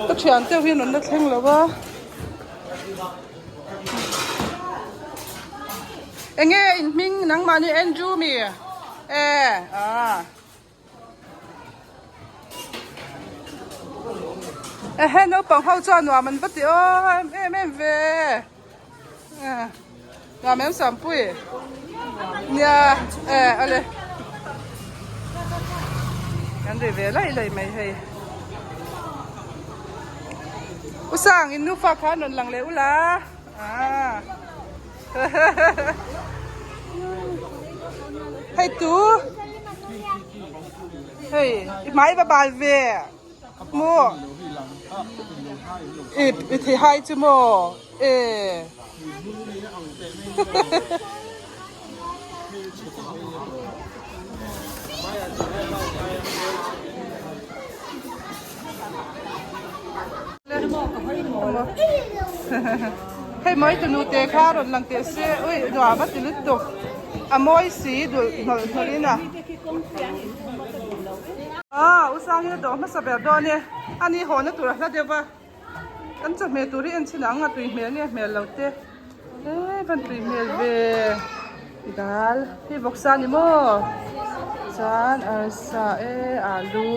ka thian te ho hi an rawn la thleng lo a enge in hming nangmahni Andrew mi e ah. Ehe naupang ho chuan nuam an va ti aw em em em ve nuam em Sampui nia e ale kan ri ve laih laih mai hei U Sang in nufa kha an rawn lang leh ula ah Hei tu hei i hmai va bal ve maw i i thei hai chu maw e Hei mai tunu te kha rawn lang teh se ui nuam a ti lutuk a mawi si dul hnawlh hnawlh in a ah u sang hi a dawh hmasa ber dawn e ani haw na tur a hla deuh va kan chawhmeh tur hi en chhin ang a tui hmel nge hmel lo te e van tui hmel ve dal hei vawksa ni maw chuan arsa e alu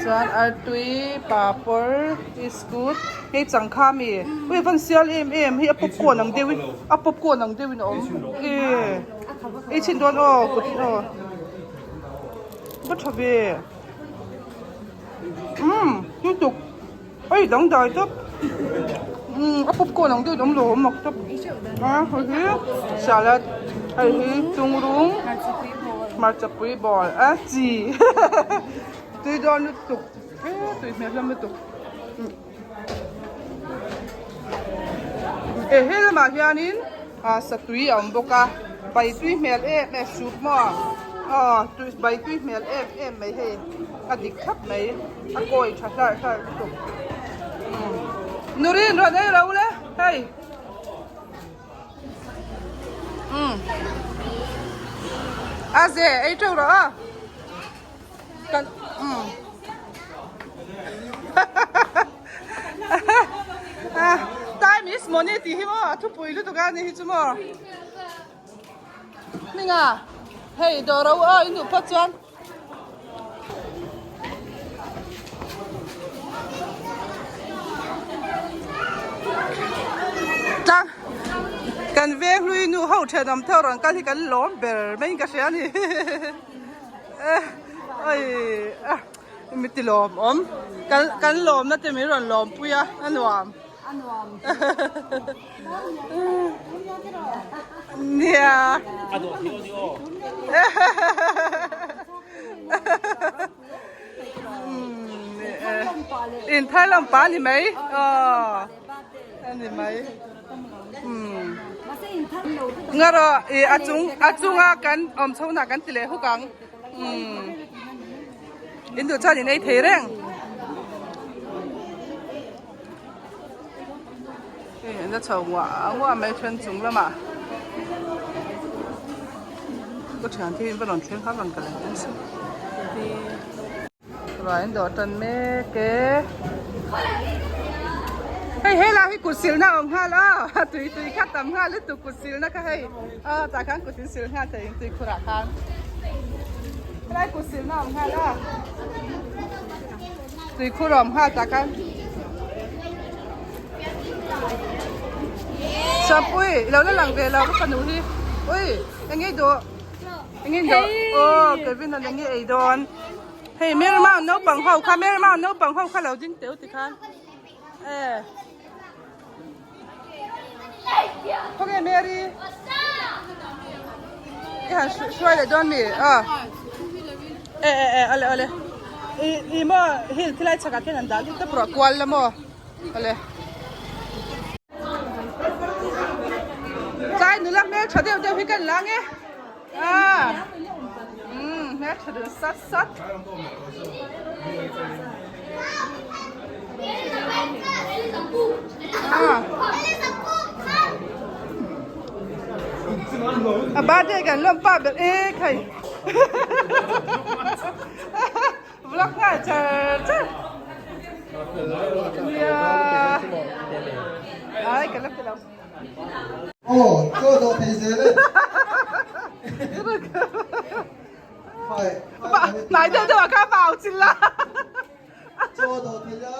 chuan artui papawr biscuit hei changkha mi ui van sial em em hei a popcorn ang deuhin a popcorn ang deuhin a awm e ei chhin dawn aw kut aw va tha ve umm lutuk. Oi dangdai tawp umm a popcorn ang deuh in awm lo awm mak tawp a hei hi salad hei hi tungrung hmarchapui ball a chi tui dawn lutuk e tui hmel hlawm lutuk e he lamah hianin ah satui a awm bawk a bai tui hmel em em soup maw aw bai tui hmel em em mai hei a dik thlap mai. A kawi tha hlarh hlarh lutuk. Nurin rawn ei ro le hei. Um. A ze ei teuh rawh a. Kan um. Time is money tih hi maw a thupui lutuk a ni hi chu maw. Hminga hei dawr ro aw in duh phawt chuan. Tlang kan veng hlui nu ho thenawm theuh rawn kal hi kan lawm ber mai in ka hria a ni oi mi ti lawm awm kan lawm na te min rawn lawm pui a a nuam. Nia. In thar lam pa ni mai. Aw. Ani mai. Nga rawh i a chung a chunga kan awm chho na kan ti leh huk ang. In duh chuan in ei thei reng. Hei an la chho nguah nguah mai then chung lamah ka thian te hi in va rawn thleng kha rawn kal ang se. Ruah in dawh tan mek e. Hei helai hi kut silna a awm nghal aw tui tui kha tam nghal lutuk kut silna kha hei aw tah khan kut in sil nghal thei tui khurah khan helai kut silna a awm nghal a tui khur a awm nghal tah khan Sampui i lo la lang ve lo ka fanu hi ui eng nge i duh eng nge i duh aw Kevin an eng nge ei dawn hei Mary naupang ho kha Mary naupang ho kha lo ding teuh tikhan. Eh. Khawnge Mary? I han hruai leh dawn mi? Ah. Eh eh eh ale ale. I i maw hil khilai chhakah khian an dah lut tawp rawh kual la maw. Ale. Tlai nula hmel tha deuh deuh hi kan la nge. Ah. Um hmel tha deuh sat sat. A birthday kan lawm pa ber e khai vlog nghal char char nia ai ka la pe lo Aw chaw dawh thei zel e. Hnai deuh deuh ah kha vau chil la. Chaw dawh thei a.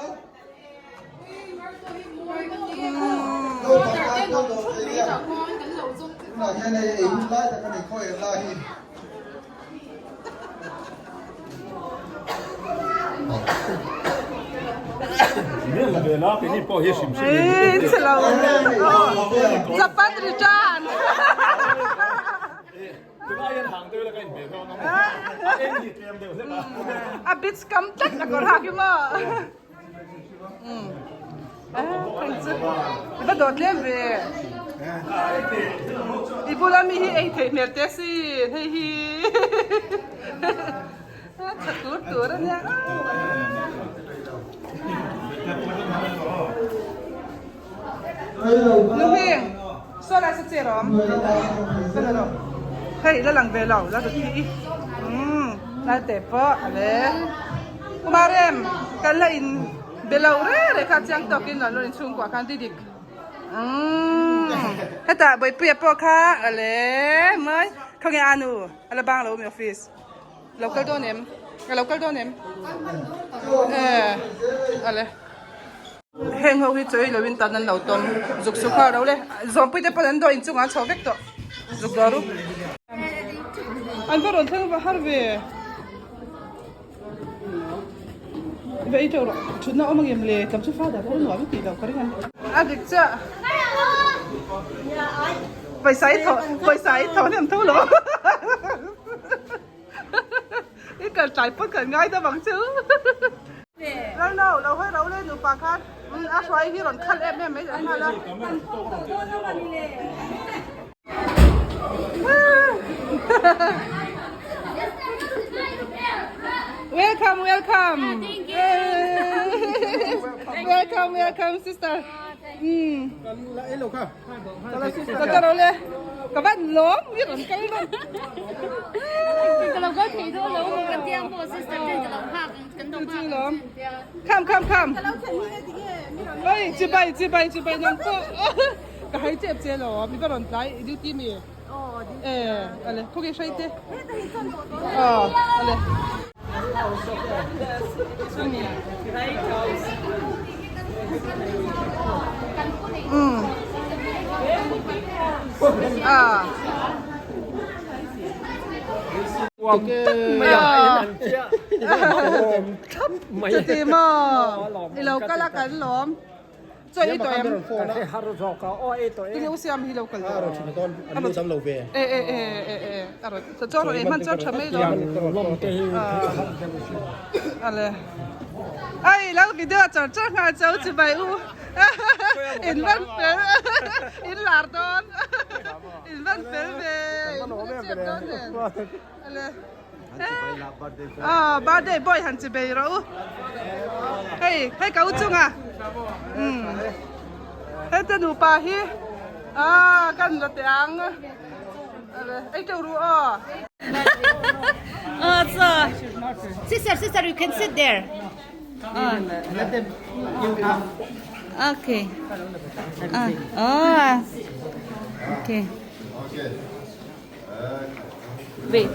Naupang tan chaw dawh thei a. Tunah hian hei ei hun lai tak a ni khawi ang lai hi. Japan return. A bit kam tlat a kawr hak hi maw. I va dawt lem ve. I bula mi hi ei theih hmel te sin hei hi. Tha tur tur a nia. Nu Hming, saw lai sa che rawm. Ka la rawh. Hei la lang ve lo, la rut hi. Umm, lai te pawh a le. Kumarem, kan la in be lo re re kha chiang tawkin rawn in chhungkuah khan ti dik. Umm, hetah Bawipuia pawh kha a le mai. Khawnge Anu, a la bang lo mi office. Lo kal dawn em? A lo kal dawn em? Eh, a le. Heng ho hi chawi loin tan an lo tawm zuk suk nghal ro le. Zawmpui te pawn an dawh inchungah an chho vek tawh zuk dawr u. An va rawn thleng va har ve. Va ei teuh rawh. Thutna awm angem le? Tam chu father pawh nuam tih loh ka ring an. A dik chiah. Pawisa i thawh pawisa i thawh hnem tho lo. I kal tlai pawn kan ngai dam ang chu. Lalno, lo hawi ro le nupa khan a hruai hi rawn khalh em em mai leh nghal a. Welcome, welcome. Thank you. Welcome, welcome, sister. Kan la ei lo kha. Ka ka ro le. Ka van lawm mi rawn kal rawn. Ka lo kal thei dawn lo maw kan tia maw sister ten ka lo nghak kan lo nghak lawm. Kham kham kham. Oi chibai chibai chibai nang pawh. Ka hai chep che lo mi va rawn tlai duty mi. Eh ale khaw hrai te. Aw ale. Um. Ah. Chuti maw? I lo kal a kan lawm. Chaw ei tawh em? Ka har zawk a, aw ei tawh e. Tinge u siam hi lo kal tawh? A rawn thin dawn, an lu dam lo ve. E e e e e a rawn chaw rawn ei hman chuan tha mai lo. Lawm te hi a har deuh a sin. Ale. Ai lo video char char nghal chau chi bai u. In van fel in lar dawn. In van fel ve. In van fel dawn nen. Ale. Aw birthday boy han chi bei rawh u hei hei ka u chunga umm hei te nupa hi ah kan la teh ang ei teuh ru aw. Aw chaw sister sister you can sit there okay ah okay. Wait.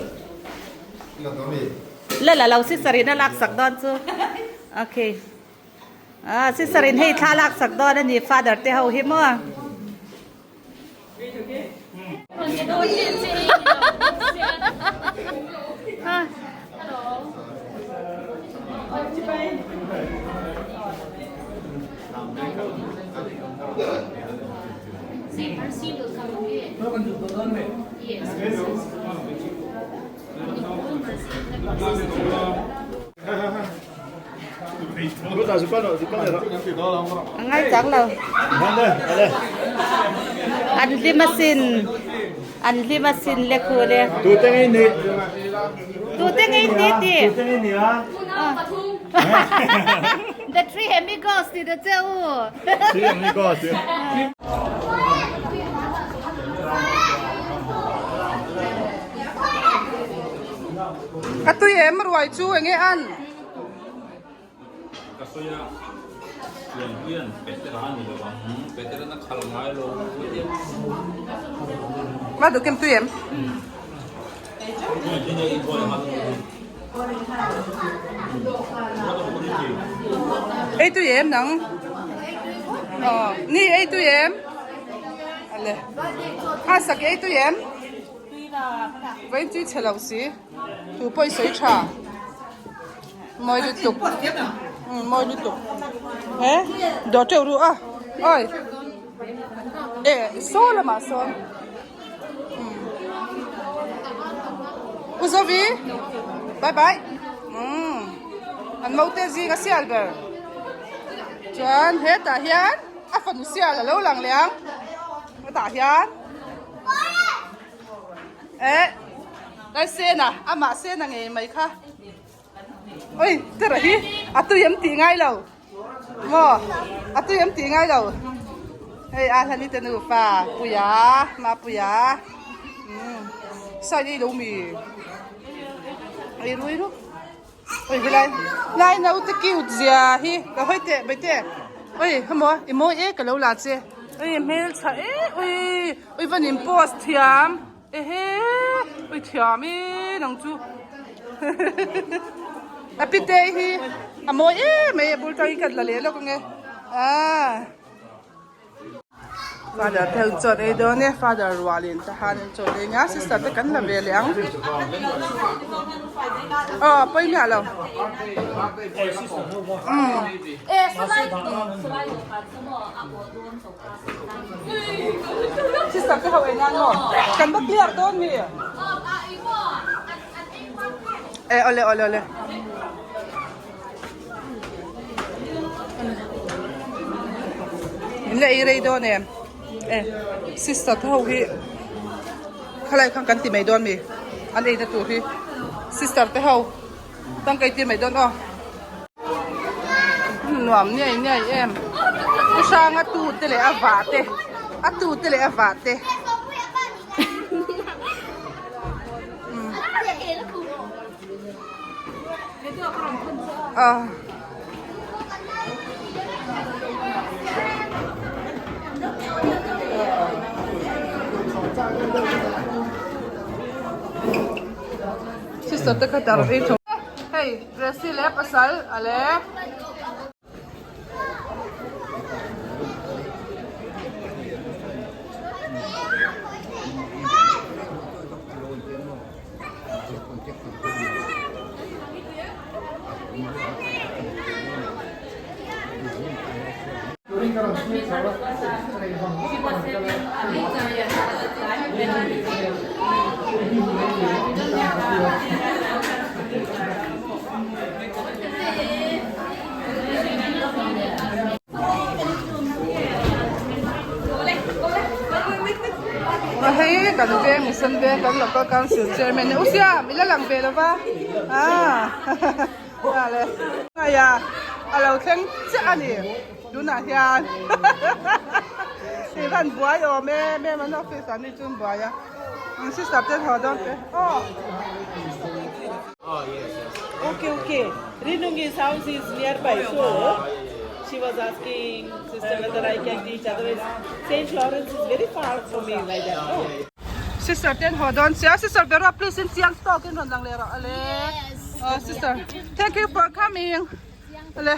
La la lo sister in a lak sak dawn chu. Okay. Ah sister in hei thla lak sak dawn ani father te ho hi maw. Ngai chang lo. An hlim asin. An hlim asin le khu le. Tu te ngei ni. Tu te ngei ni ti. Tu te ngei ni a. The three amigos ti da che u. Three amigos. A tui em ruai chu enge an? Ka sawi a, Lian hian Petera a ni lo ang, Petera na khal ngai lo. Ma duh kem tui em? Ei tui em nang? Ờ, ni ei tui em? Ale. A sak ei tui em? Vain tui chhe lo si. Tu pawh i sawi tha. Mawi lutuk. Mawi lutuk. He? Dawr teuh ru a. Oi. E, saw lamah sawn. U Zovi, bye bye. Umm, an naute zing a sial ber. Chuan hetah hian a fanu sial a lo lang leh ang. Hetah hian eh lai sena amah sena ngei mai kha. Oi, tera hi a tui em tih ngai lo. Maw a tui em tih ngai lo hei a hlani te nufa puia mapuia umm side ei lo mi ei rui ru oi helai lai naute cute zia hi ka hawi teh bai teh oi hemaw i mawi e ka lo la che oi hmeltha e oi oi van in post thiam. Ehe ui thiam i nang chu a pite hi a mawi em mai a bul tang hi kan la leh lawk ange ah father te an chawt ei dawn e father rual in tahan an chawt ei nia sister te kan la ve leh ang aw pawi miah lo umm. Sister te ho ei nan maw? Kan va clear dawn mi? E ole ole ole. In la ei rei dawn em? E sister te ho hi khalai khan kan ti mai dawn mi? An ei na tur hi sister te ho tangkai tir mai dawn aw. Nuam niai niai em pu hrang a tu te leh a vah te a tu te leh a vah te ah. Sister te kha tar ei tho. Hei Gracie leh pasal a le. Hei kan veng mission veng kan local council chairman u Siam i la lang ve lova ah le a a lo thleng chiah a ni tunah hian hei van buai awm em em an office ah mi chu an buai a sister te an haw dawn te aw. Okay, okay. Rinungi's house is nearby, so she was asking sister whether I can teach. Otherwise, St. Lawrence is very far for me like that. No. Sister te an haw dawn sia sister Vera please in chiang tawk in rawn lang leh rawh ale aw sister thank you for coming ale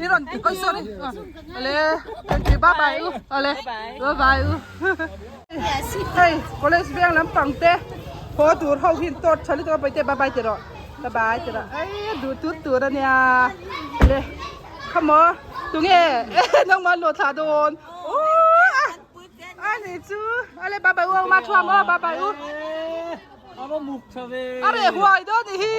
i rawn oh sorry ale thank you bye bye u ale bye bye u hei college veng lampang te haw tur ho hi an tawt tha lutuk a paite bye bye ti rawh bye bye ti rawh ei duh tut tur ania ale khamaw tunge nangmah an luah thlah dawn aww a ni chu ale bye bye u ang ma thuam aw bye bye u a reh huai dawn ni hi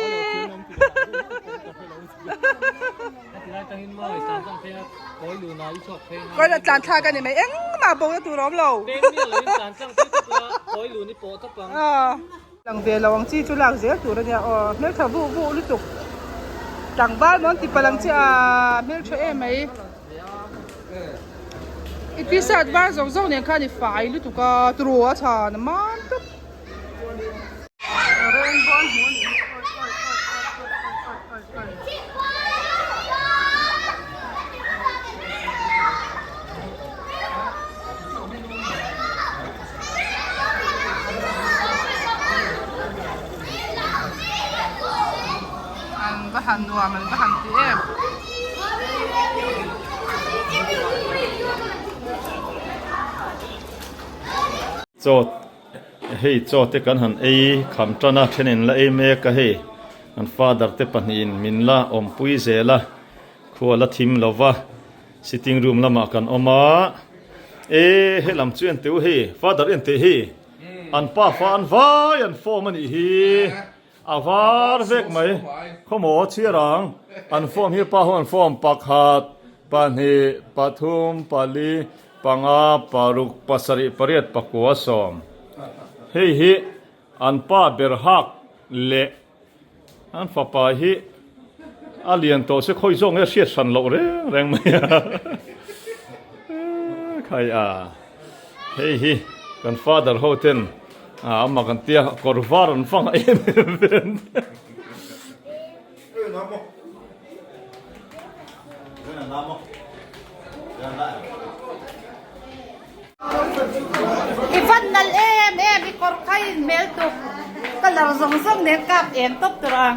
kawi la tlan thlak a ni mai engmah bo na tur a awm lo lang ve lo ang chi chu lak zel tur a nia aw hmeltha vuh vuh lutuk tlangval maw an ti palh ang che a hmeltha em mai. I t-shirt var zawk zawk nen khan i fai lutuk a turu a chhan a mam tawp. Rainbow an hmu a nih hi awi awi awi awi awi awi awi An va han nuam an va han ti em. Chaw hei chaw te kan han ei kham tan a thenin la ei mek a hei an father te pahnihin min la awmpui zel a khua la thim lo va sitting room lamah kan awm a e helam chu en teh u hei father en teh hi an pa fa an vai an form a nih hi. A var vek mai. Khawmaw chhiar ang. An form hi pa ho an form pakhat, pahnih, pathum, pali, panga, paruk, pasarih, pariat, pakua, sawm. Hei hi an pa ber hak leh an fapa hi a lian tawh se khawi zawk nge hriat hran loh reng reng mai a. Khai a. Hei hi kan father ho ten a ama kan tia kawr var an fang em em ve an tia. I van nalh em em i kawr kha in hmel tuk colour zawng zawng nen kap em tawp tur a.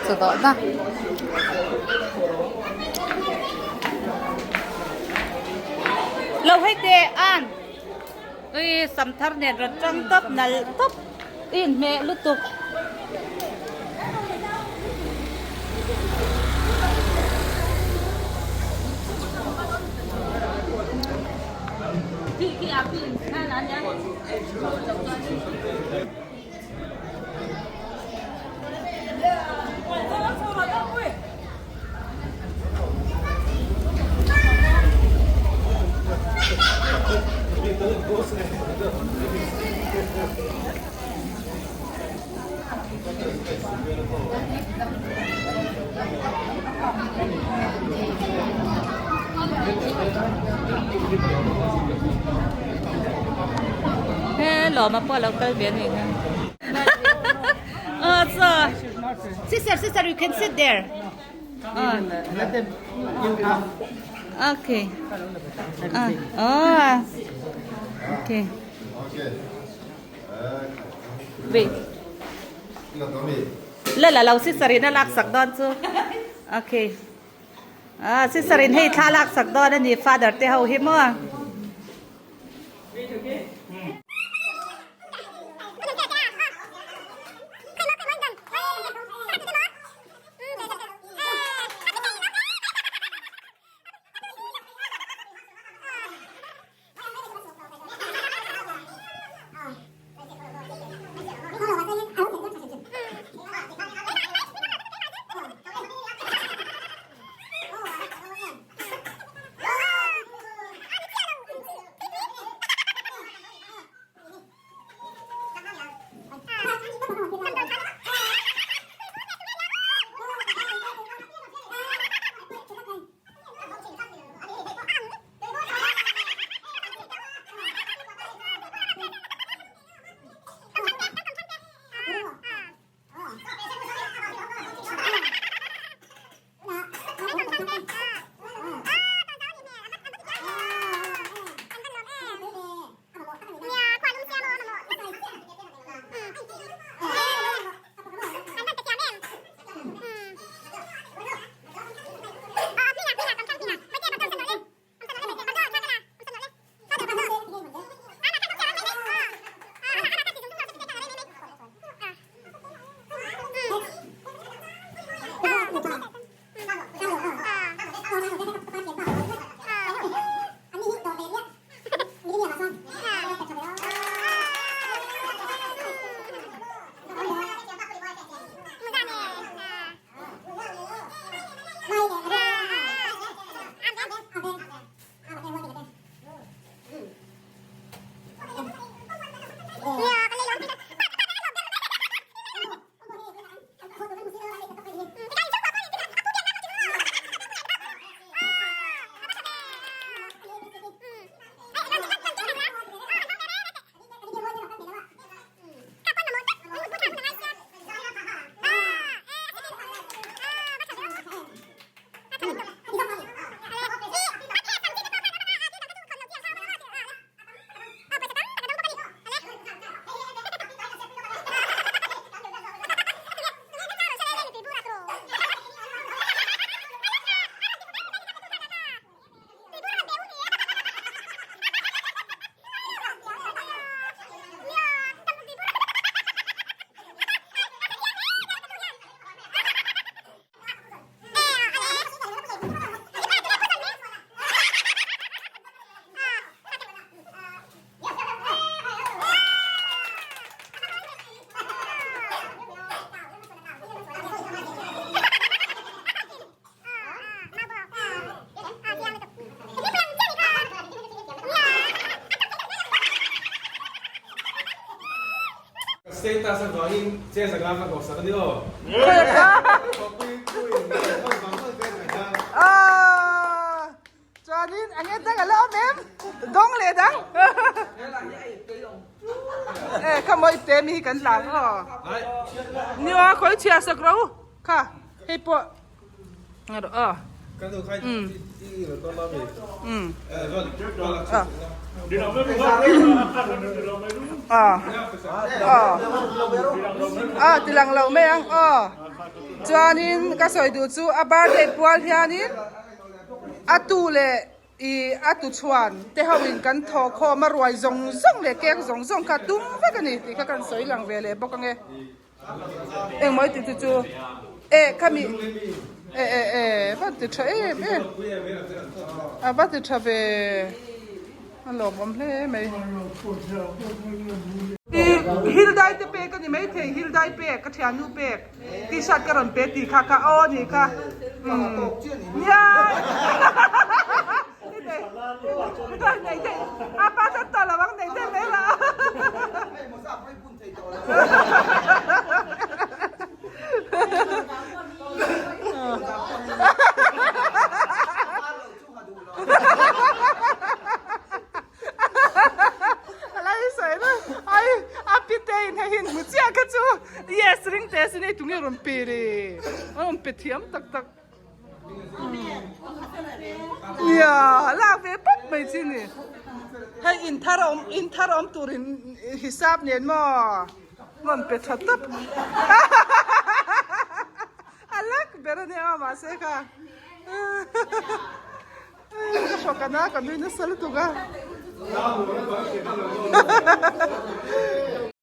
Chawdawhna. Lo hei teh an ui sam thar nen rawn tang tawp nalh tawp i inhmeh lutuk. He lawm a pawh a lo kal ve a ni kha. Oh, so sister, sister, you can sit there. Oh. Okay. Oh. Okay. Wait. La la lo sister in a lak sak dawn chu. Okay. Ah, sister in hei thla lak sak dawn a ni father te ho hi maw. Status avangin che zanga ka hlawh sak a ni aw. Chuanin a nge dang a la awm em? Dawng leh dang. E kha mawi te mi hi kan lang aw. Ni aw khawi chhia sak ro kha hei pawh rawh aw. Aw tilang lo mai ang aw. Chuanin ka sawi duh chu a birthday pual hianin A tu leh i a tu chhuan te ho in kan thaw khawm a ruai zawng zawng leh kek zawng zawng kha tum vek a ni tih kha kan sawi lang ve leh bawk ange. Engmaw i ti chu chu e khami e e e va ti tha em em a va ti tha ve a lawmawm hle mai. I hildai te pek a ni maithei hildai pek ka thiannu pek. T-shirt ka rawn pe tih kha ka aw ni kha nia nei thei a pa chan tawh lo ang nei thei mai la Ai a pite in hei hin hmu chiah kha chu yes ring te sin hei tunge rawn pe le a rawn pe thiam tak tak nia lak ve pawp mai chi ni hei in thar awm in thar awm tur in hisap nen maw rawn pe tha tawp a lak ber ania mahse kha. Ka hrawk a na ka nui nasa lutuk a.